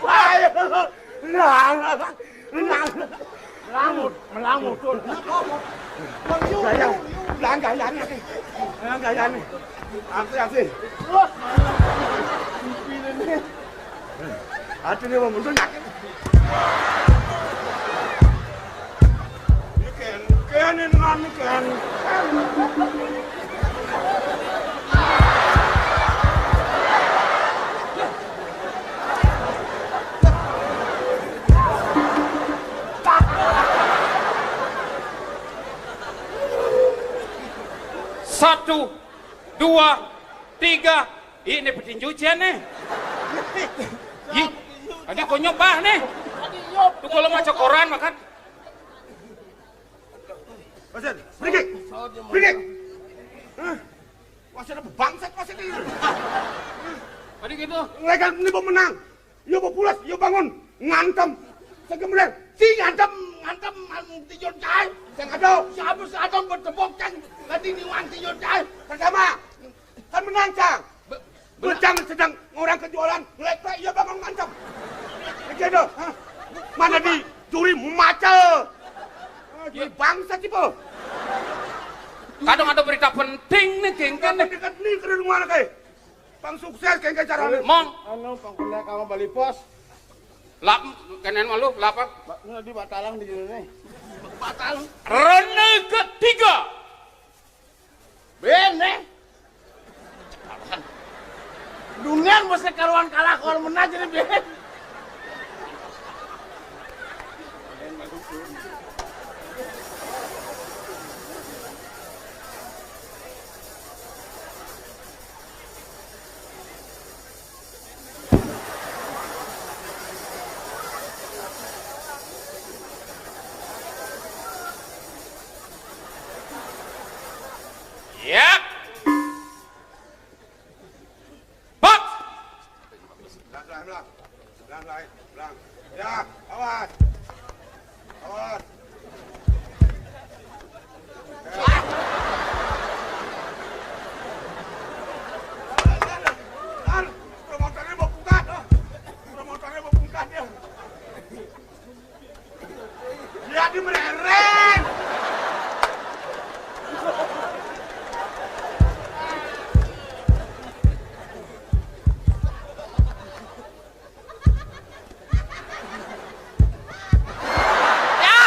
Ayo! Nah, nah, nah. Melangut, melangut, Dul. Gaya, belang gayane iki. Belang gayane. Aku ya sih. Terus. Aduh, ini mau mundur, nak. Ini kan, kan ini kan, kan. Satu, dua, tiga. Ih, ini petinju cian nih. Ih, tadi konyol bah nih. Tuh kalau maca koran makan. Wasit, pergi. Pergi. Hah? Wasit apa bangsat wasit ini? Tadi gitu. Mereka ini mau menang. Yo mau pulas, yo bangun. Ngantem. Segemreng. Si ngantem, ngantem, ngantem tinjau cai. Sing ada, si abis ngantem bertepuk cang. Ganti niwang tinjau cai. Pertama. Kan menang cang. Bejang sedang orang kejualan. Ngelepek, yo bangun ngantem. Begitu. Hah? Mana di juri maca. Ah, juri bangsat sih, po. Kadang ada berita penting nih, geng, kan, nih. Dekat nih, keren mana, kayak. Pang sukses kengke carane. Mong. Anu, pang kena kamu Bali Pos. Lap, kenen malu, lapa? Ba-, nu di Batalang di sini nih. Batalang. Ronde ketiga. Bene. Dunia mesti karuan kalah, karuan menang jadi bene. Yap. Box. Belang, belang, belang. Belang, belang, belang. Ya, awas. Awas. Promotornya mau buka, tuh. Promotornya mau buka, dia. Dia di merereng. Ya.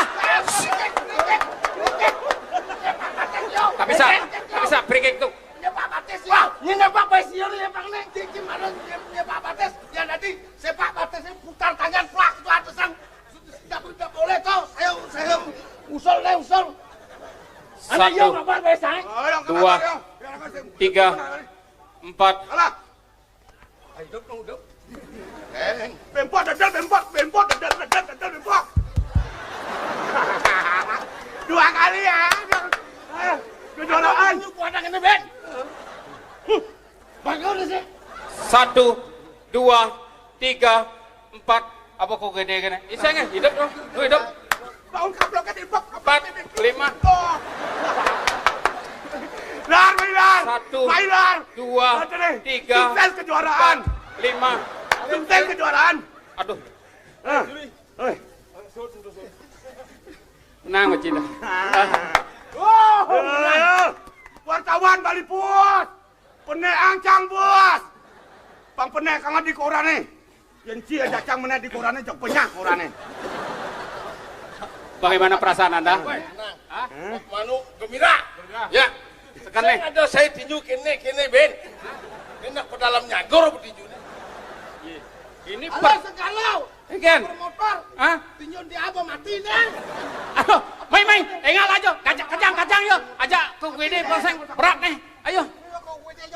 Tak bisa, tak bisa, free kick tuh. Nyepak batis, ya. Wah, ini nyepak batis, ya, lu nyepak nih. Gigi mana nyepak batis? Ya, nanti sepak batisnya putar tangan, plak, itu atas sang. Tidak, tidak boleh, toh. Saya, saya usul, saya usul. Anak, iya, satu, bapak, bapak, saya. Dua, tiga, empat. Alah. Ayo, dok, dong, dok. Eh, bempot, dedel, bempot, bempot, dedel, dedel, dedel, bempot. Dua kali ya. Ayo, kejuaraan. Ini kuat yang ini, Ben. Huh. Bagus sih. Satu, dua, tiga, empat. Apa kok gini-gini? Iseng ya, hidup dong. Lu hidup. Bangun kaplok kan, hidup. Empat, lima. Oh. Lar, main lar. Satu, main lar. Dua, satu nih. Tiga, sukses kejuaraan. Empat, lima. Sukses kejuaraan. Aduh. Nah. Hei. Menang, Cina. Oh, menang. Wartawan Bali Pos. Penek angcang, Bos. Pang penek kang di koran nih. Yen ci aja cang menek di koran nih, jok penyang koran nih. Bagaimana perasaan Anda? Hah? Manu gembira. Ya. Tekan nih. Ada saya tinju kene, kene, Ben. Enak pedalam nyagor petinju nih. Ini per- segala. Egen. Motor. Hah? Tinjun di apa mati nih? Aduh, main, main. Engal aja. Kacang, kacang, kacang, yo. Aja ke U G D, polsek. Berat nih. Ayo.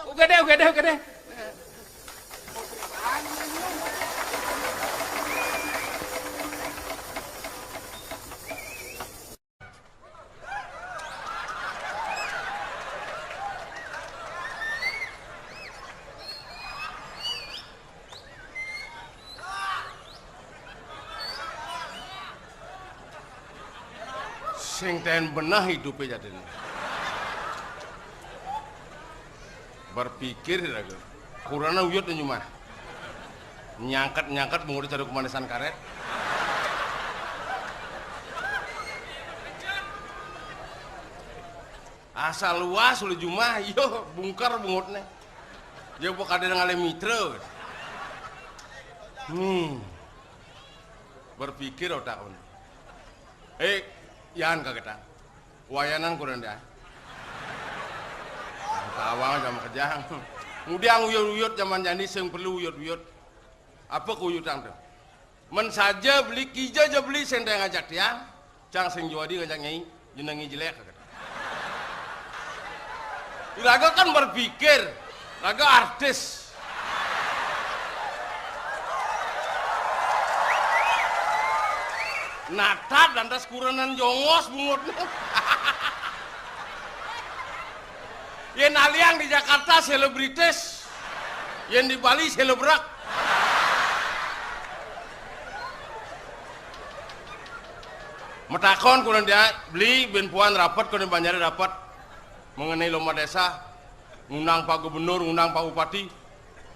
U G D, U G D, U G D. Sing ten benah hidupe jadine. Berpikir raga. Kurana uyut nyu mah. Nyangkat-nyangkat bungut cari kemanisan karet. Asal luas oleh jumah, iyo bungker bungutne. Dia bukan ada ngalih mitra. Hmm. Berpikir otak. Eh, yan kagetan. Wayanan kurang dah. Tawang sama kejang. Ngudiang uyut-uyut zaman jani sing perlu uyut-uyut. Apa kuyutang tu? Men saja beli kija ja beli senteng ngajak tiang, cang sing juadi ngajak nyai, jenengi jelek. Raga kan berpikir, raga artis. Natat lantas kurenan jongos bungut. Yen aliang di Jakarta selebritis, yen di Bali selebrak. Metakon kurenan dia, beli ben puan rapat kurenan banjare rapat mengenai lomba desa, ngundang Pak Gubernur, ngundang Pak Bupati,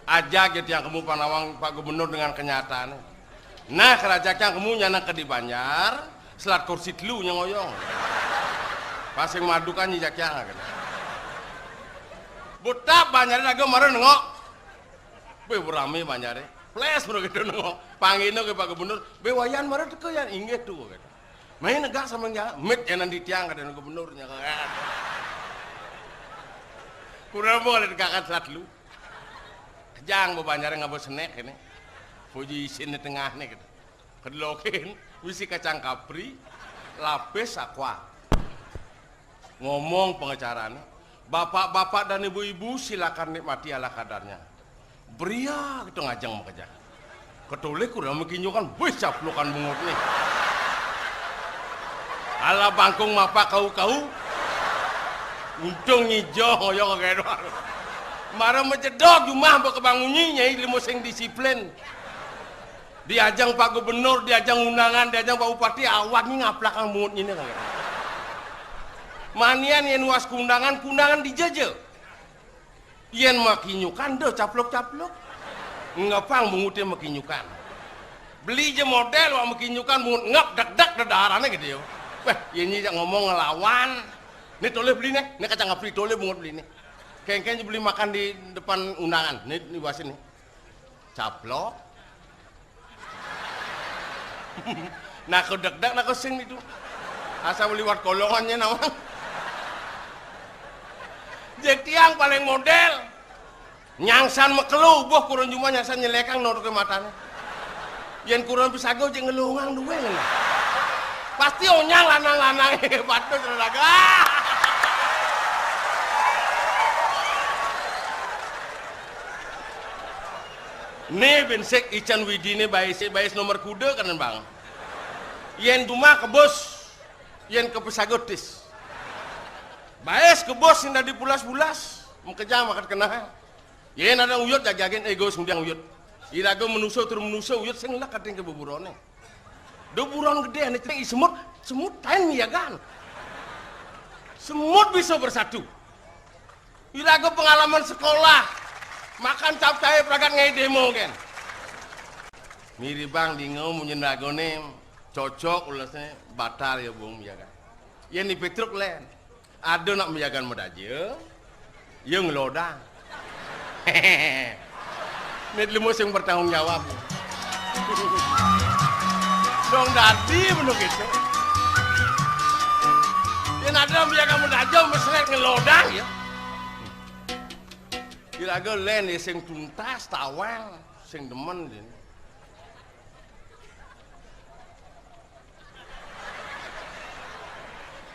ajak ya tiang kemu panawang Pak Gubernur dengan kenyataan. Nah, kerajaan kemu nyana ke di Banjar, selat kursi telu nyang oyong. Pasing madu kan nyijak yang kan. Butap Banjar lagu mara nengok. Be rame Banjare. Ples mara gitu nengok. Panggilno ke Pak Gubernur, be wayan mara teka yan inggih tu kata. Main negak sama ya, mit yanan di tiang kata Gubernur nya. Kurang boleh tegakan selat telu. Kejang bebanjar ngaba senek ini. Puji isin di tengah ni gitu. Kedelokin, misi kacang kapri, lapis aqua. Ngomong pengacarane, "Bapak-bapak dan ibu-ibu, silakan nikmati ala kadarnya." Bria gitu ngajeng makejang. Ketoleh kurang mekinjokan, wis caplukan bungut nih. Ala bangkung mapa kau-kau. Untung ngijo ngoyo kagak. Mara majedog jumah mbok kebangunyi nyai limo sing disiplin. Diajang Pak Gubernur, diajang undangan, diajang Pak Bupati, awak ni ngaplakang bungut nyine kagak. Manian yen was kundangan, kundangan dijaja. Yen makinyukan, deh caplok-caplok. Ngepang bungute makinyukan. Beli je model wak makinyukan, bungut ngep dek-dek dedarane gitu ya. Weh, yen nyi jak ngomong ngelawan. Ni toleh beli nih, ni kacang kapri toleh bungut beli nih. Kengkeng je beli makan di depan undangan, ni, ni wasin nih. Caplok. Nah, aku dek-dek, nah, aku sing itu. Asal liwat kolongannya nawang. Jek tiang paling model. Nyangsan mekelo ubuh kurun jumah nyangsan nyelekang notoke matane. Yen kurun pisago jek ngelungang duwe ngene. Pasti onyang lanang-lanang. Waduh, terlaga. Ne bensek ican widine baise bais nomor kuda kanan bang. Yen duma kebus, yen kepesagotis. Bais kebus sing dadi pulas-pulas, mekejang makat kenah. Yen ada uyut jajagen ego sembiang uyut. Iraga menusa tur menusa uyut sing lek kating ke beburone. Do buron gede ane cek semut, semut tain miyagan. Semut bisa bersatu. Iraga pengalaman sekolah. Makan capcay pragat ngai demo kan. Miribang dingo munyin ragone. Cocok ulesné batal ya, Bung, ya kan. Yén di Pétruk lén. Ada nak miyagan madaja, ya ngelodang. Mit lemu sing bertanggung jawab. Dong dadi bener gitu. Yén ada miyagan madaja mesret ngelodang ya. Iraga lén ya sing tuntas tawang, sing demen dini.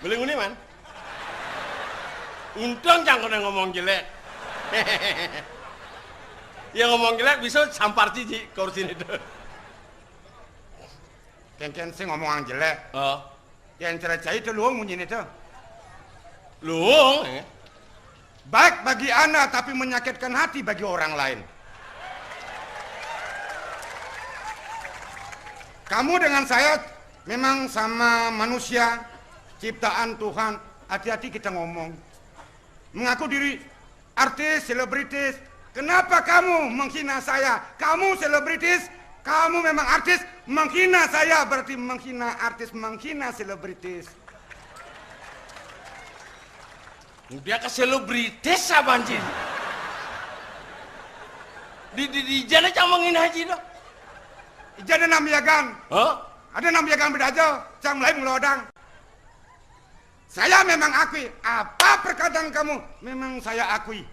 Beli nguni, Man. Untung cang kena ngomong jelek. Ya ngomong jelek bisa sampar cici kursi itu. Kénkén sing ngomong jelek. Oh. Yang cerai cai itu luung munyi itu. Luung, ya. Baik bagi Anda, tapi menyakitkan hati bagi orang lain. Kamu dengan saya memang sama manusia, ciptaan Tuhan. Hati-hati kita ngomong. Mengaku diri artis, selebritis. Kenapa kamu menghina saya? Kamu selebritis, kamu memang artis, menghina saya berarti menghina artis, menghina selebritis. Udah ke selebritis apa anjir? Di, di, di jana cang menghina haji dah. Ijana namiagan. Hah? Ada namiagan beda aja, cang mulai ngelodang. Saya memang akui, apa perkataan kamu memang saya akui.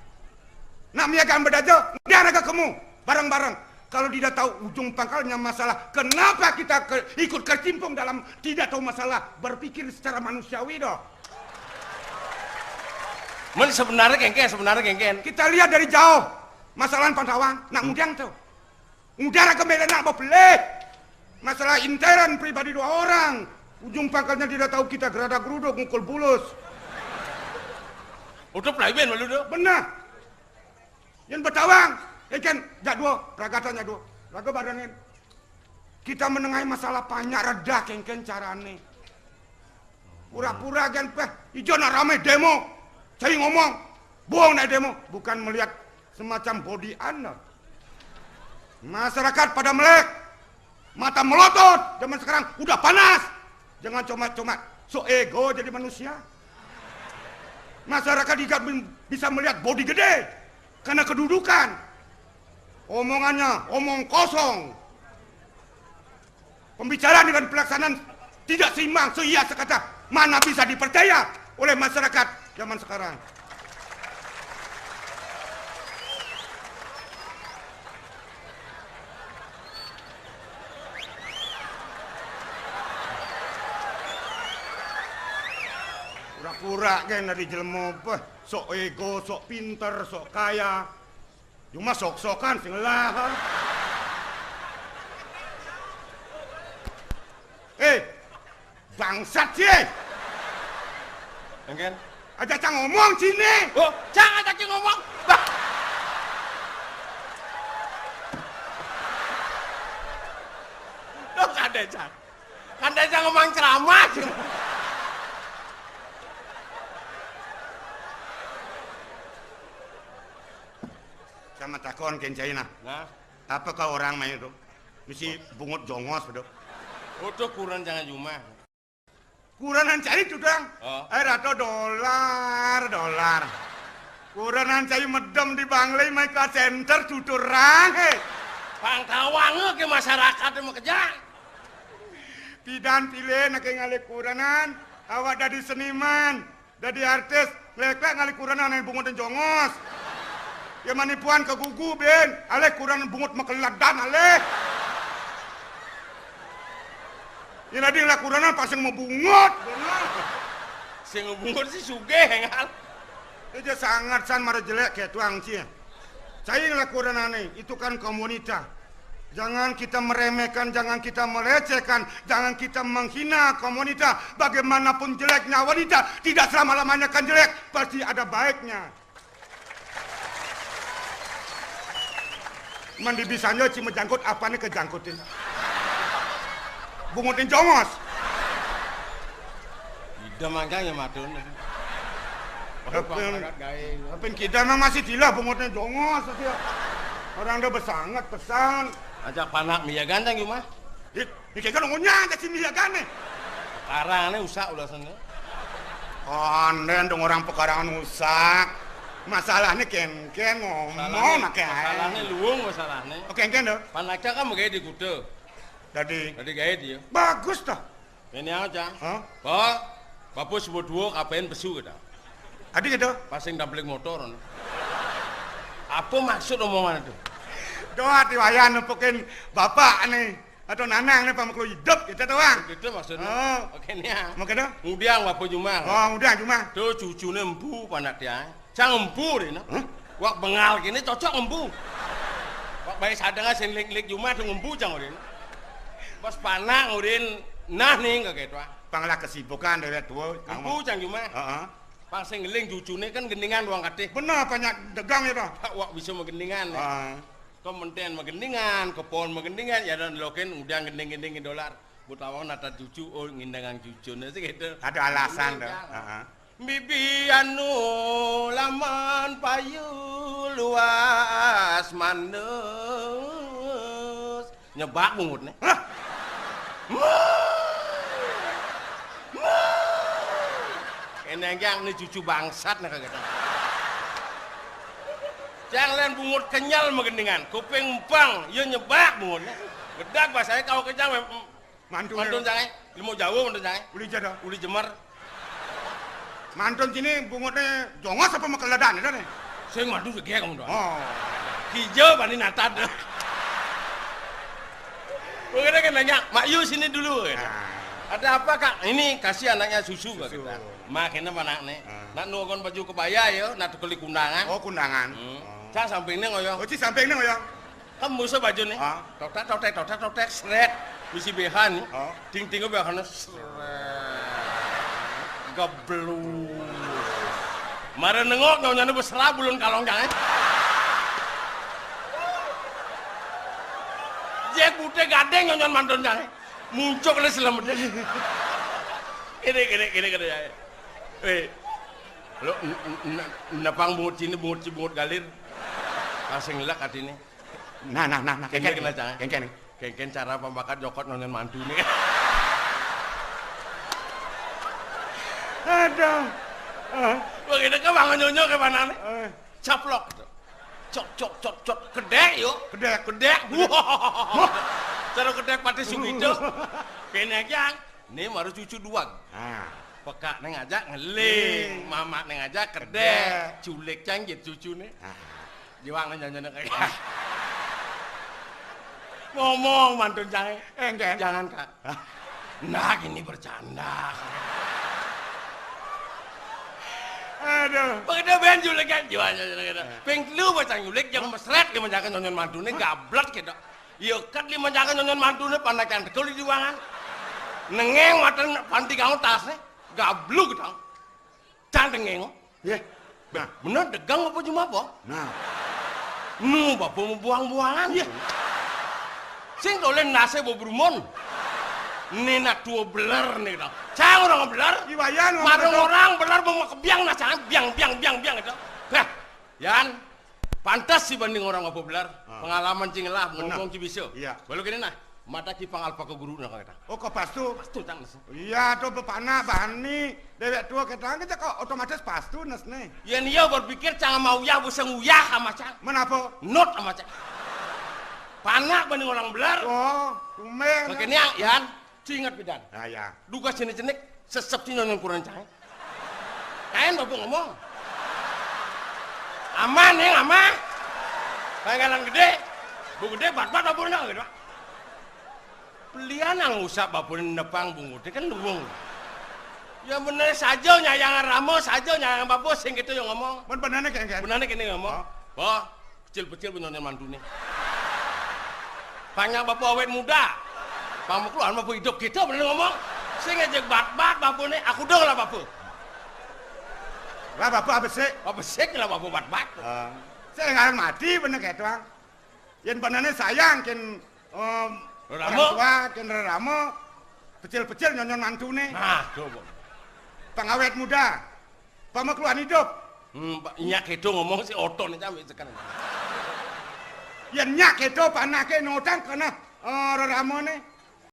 Nak miagan beda aja, udah raga kamu, bareng-bareng. Kalau tidak tahu ujung pangkalnya masalah, kenapa kita ke, ikut kecimpung dalam tidak tahu masalah, berpikir secara manusiawi dong. Men sebenarnya kengken, sebenarnya kengken. Kita lihat dari jauh, masalah pantawang, nak ngudang tuh. Ngudang raga melenak mau pelih. Masalah intern pribadi dua orang. Ujung pangkalnya tidak tahu kita gerada geruduk ngukul bulus. Udah pelaibin malu tuh. Benar. Yang bertawang, kengken, jadwal, ragatan jadwal. Raga barengin. Kita menengahi masalah banyak reda kengken carane. Pura-pura gen peh, ijo nak rame demo. Cai ngomong, bohong nak demo. Bukan melihat semacam body anda. Masyarakat pada melek. Mata melotot, zaman sekarang udah panas. Jangan cuma-cuma so ego jadi manusia. Masyarakat juga bisa melihat body gede karena kedudukan. Omongannya omong kosong. Pembicaraan dengan pelaksanaan tidak seimbang, seia sekata. Mana bisa dipercaya oleh masyarakat zaman sekarang? Pura-pura kan dari jelema apa? Sok ego, sok pinter, sok kaya. Cuma sok-sokan sing lah. Eh, bangsat sih. Engken? Aja cang ngomong sini. Oh, cang aja cang ngomong. Bah. Lo kada cang. Kada cang ngomong ceramah. Sama takon kencai nah. Nah. Apa kau orang main itu? Mesti bungut jongos bedo. Utuh kuran jangan jumah. Kuranan cai tu dang. Oh. Air atau dolar, dolar. Kuranan cai medem di Banglai mai ka center tuturang he. Pangkawang ke masyarakat mau kejang. Pidan pilih nak ngalih kuranan, awak dadi seniman. Dadi artis, ngleklék ngalih kuranan ané bungut jongos. Ya manipuan ka gugu, bin. Alih kuranan bungut makeledan, alih. Ya nading lah kuranan pasang mabungut. Sing mabungut sih sugih, engal. Ija sangat san mara jelék kétuang, cia. Cai nglakuranane, itu kan kaum wanita. Jangan kita meremehkan, jangan kita melecehkan, jangan kita menghina kaum wanita. Bagaimanapun jeleknya wanita, tidak selama-lamanya akan jelek, pasti ada baiknya. Mandi bisanya cuma jangkut, apane kejangkutin? Bungutin jongos. Ida mangkang ya madun. Apin, apin kita mah masih dilah bungutin jongos saja. Orang udah besangat pesan. Ajak panak mia ganteng yuk mah. It, Iki kan ngunyah ke sini ya kan nih. Karangné usak ulasane. Andén dong orang pekarangan usak. Masalahné kénkén ngomong Masalahné, aké aé. Masalahné luung masalahné. Oh, kénkén to. Panaca kan magaé di kuta. Dadi. Dadi gaé dia. Bagus to. Ini aja. Hah? Ba, bapa sebuah kapén pesu kita. Adi gitu. Pasing dampling motor. Apa maksud omongan itu? Doa diwayan nempukin bapak nih. Atau nanang nih pameklo hidup gitu doang. Gitu maksudnya. Oh. Oke nih ya. Mau gitu? Ngudiang bapa jumah. Oh, ngudiang jumah. Tuh cucuné empu panak dia. Cang empu deh, nah. Hah? Wak bengal gini cocok empu. Wak baik sadengah sing lik-lik jumah tuh empu cang udin. Pas panak udin nah nih kayak gitu ah. Panglah kesibukan dewek tua. Empu cang jumah. Heeh. Pang sing ngeling cucuné kan gendingan doang katih. Bener banyak dagang ya toh. Wak bisa magendingan. Heeh. Kementen magendingan, kepon magendingan, ya dan loken udah gending-gending dolar. Buat awang nata cucu, oh ngindangan cucuné sih gitu. Ada alasan tuh. Heeh. Bibi anu laman payu luas mandes. Nyebak bungutné. Hah? Ini yang nih cucu bangsat nih kagak. Jangan bungut kenyal magendingan, kuping empang, ya nyebak bungutné. Gedag bahasanya kau kencang. Mantun. Mantun cangé, limo jauh mantun cangé. Uli jada. Uli jemer. Mantun sini bungutné jongos apa makeledan itu nih? Sing mantun segé kamu doang. Oh. Hijau bani natad. Mungkin kan nanya, Mak Yu sini dulu. Gitu. Nah. Ada apa kak? Ini kasih anaknya susu, susu. Kita. Makanya mana nih? Nah. Nak nugon baju kebaya ya, nak tukeli kundangan. Oh kundangan. Hmm. Oh. Cang samping nih ngoyong. Oh ci samping nih ngoyong. Kan musuh baju nih. Ah. Totek totek totek totek seret. Bisi behan. Ah. Ting ting behan seret. Geblus. Mara nengok nyonyane besera bulun kalong jangan. Jek putih gadeng nyonyon mantun jangan. Muncuk le selamet. Kene kene kene kene ya. Eh. Lo n- n- n- nepang bungut sini bungut bungut galir. Kasih ngelak hati ini. Nah, nah, nah, nah, kénkén, kénkén, kénkén. Kénkén cara pambakat jokot nonton mantu nih. Aduh. Ah. Begitu ke bangun nyonyo ke mana nih? Eh. Caplok. Cok, cok, cok, cok. Kedek yuk. Kedek. Kedek. Wah. Cara kedek pati sugito. Kéné aja. Nih baru cucu dua. Ah. Peka nih ngajak ngeling, mamak nih ngajak kedek, culik canggit cucu nih. Ah. Jiwang nanya-nanya kayak ngomong mantun cai. Enggak. Jangan kak. Nah ini bercanda. Aduh. Begitu ben julik kan jiwanya gitu. Ping lu baca julik yang mesret dia menjaga nonyon mantune gablet gitu. Iya kan dia menjaga nonyon mantune pandakan tekul di ruangan. Nengeng matan panti kamu tasnya gabluk gitu. Canteng ngéngok. Yé. Nah, bener degang apa cuma apa? Nah. Nu bapa mau buang-buangan. Yé. Sing dolen nase bo brumun. Né nak tua beler né gitu. Cang orang beler. Iwayan ngomong marung orang beler mau kebiang nah cang biang biang biang biang gitu. Nah, Yan, pantas sih banding orang bapa beler. Ah. Pengalaman cing lah ngomong ci bisa. Iya. Balu gini nah. Mata ki pangal paka guru nak kata. Oh, ke pastu? Pastu tang. Iya, tuh bepana bani dewek tua kita kita kok otomatis pastu nes nih. Yan iya berpikir cang mau uyah buseng uyah sama cang. Menapa? Not sama cang. Panak banding orang belar. Oh, tumben. Pakai niang, Yan. Cingat pidan. Ah, ya. Duga sini cenik, sesep sini nonton kurang cang. Kain babu ngomong. Aman nih, aman. Pangkalan gede. Bu gede bat-bat babu nang gitu. Pelian nang usap babu nepang bungut kan luwung. Ya bener saja nyayang rama saja nyayang babu sing gitu yang ngomong. Bener-bener nih kayak. Bener nih kene ngomong. Bah, pecil-pecil punya mantune. Panjang babu awet muda. Pang keluar babu hidup kita bener ngomong. Sing aja bat-bat babu nih, aku dong lah babu. Lah babu apa sih? Apa sih lah babu bat-bat? Saya ngarang mati bener kayak tuang. Yang benernya sayang kan orang tua kan rerama pecil-pecil nyonyon mantune. Nah, coba. Pengawet muda. Pamakluan hidup. Hmm, nyak itu ngomong si oto nih cabe sekarang. Yang nyak itu panake nodang kena rerama nih.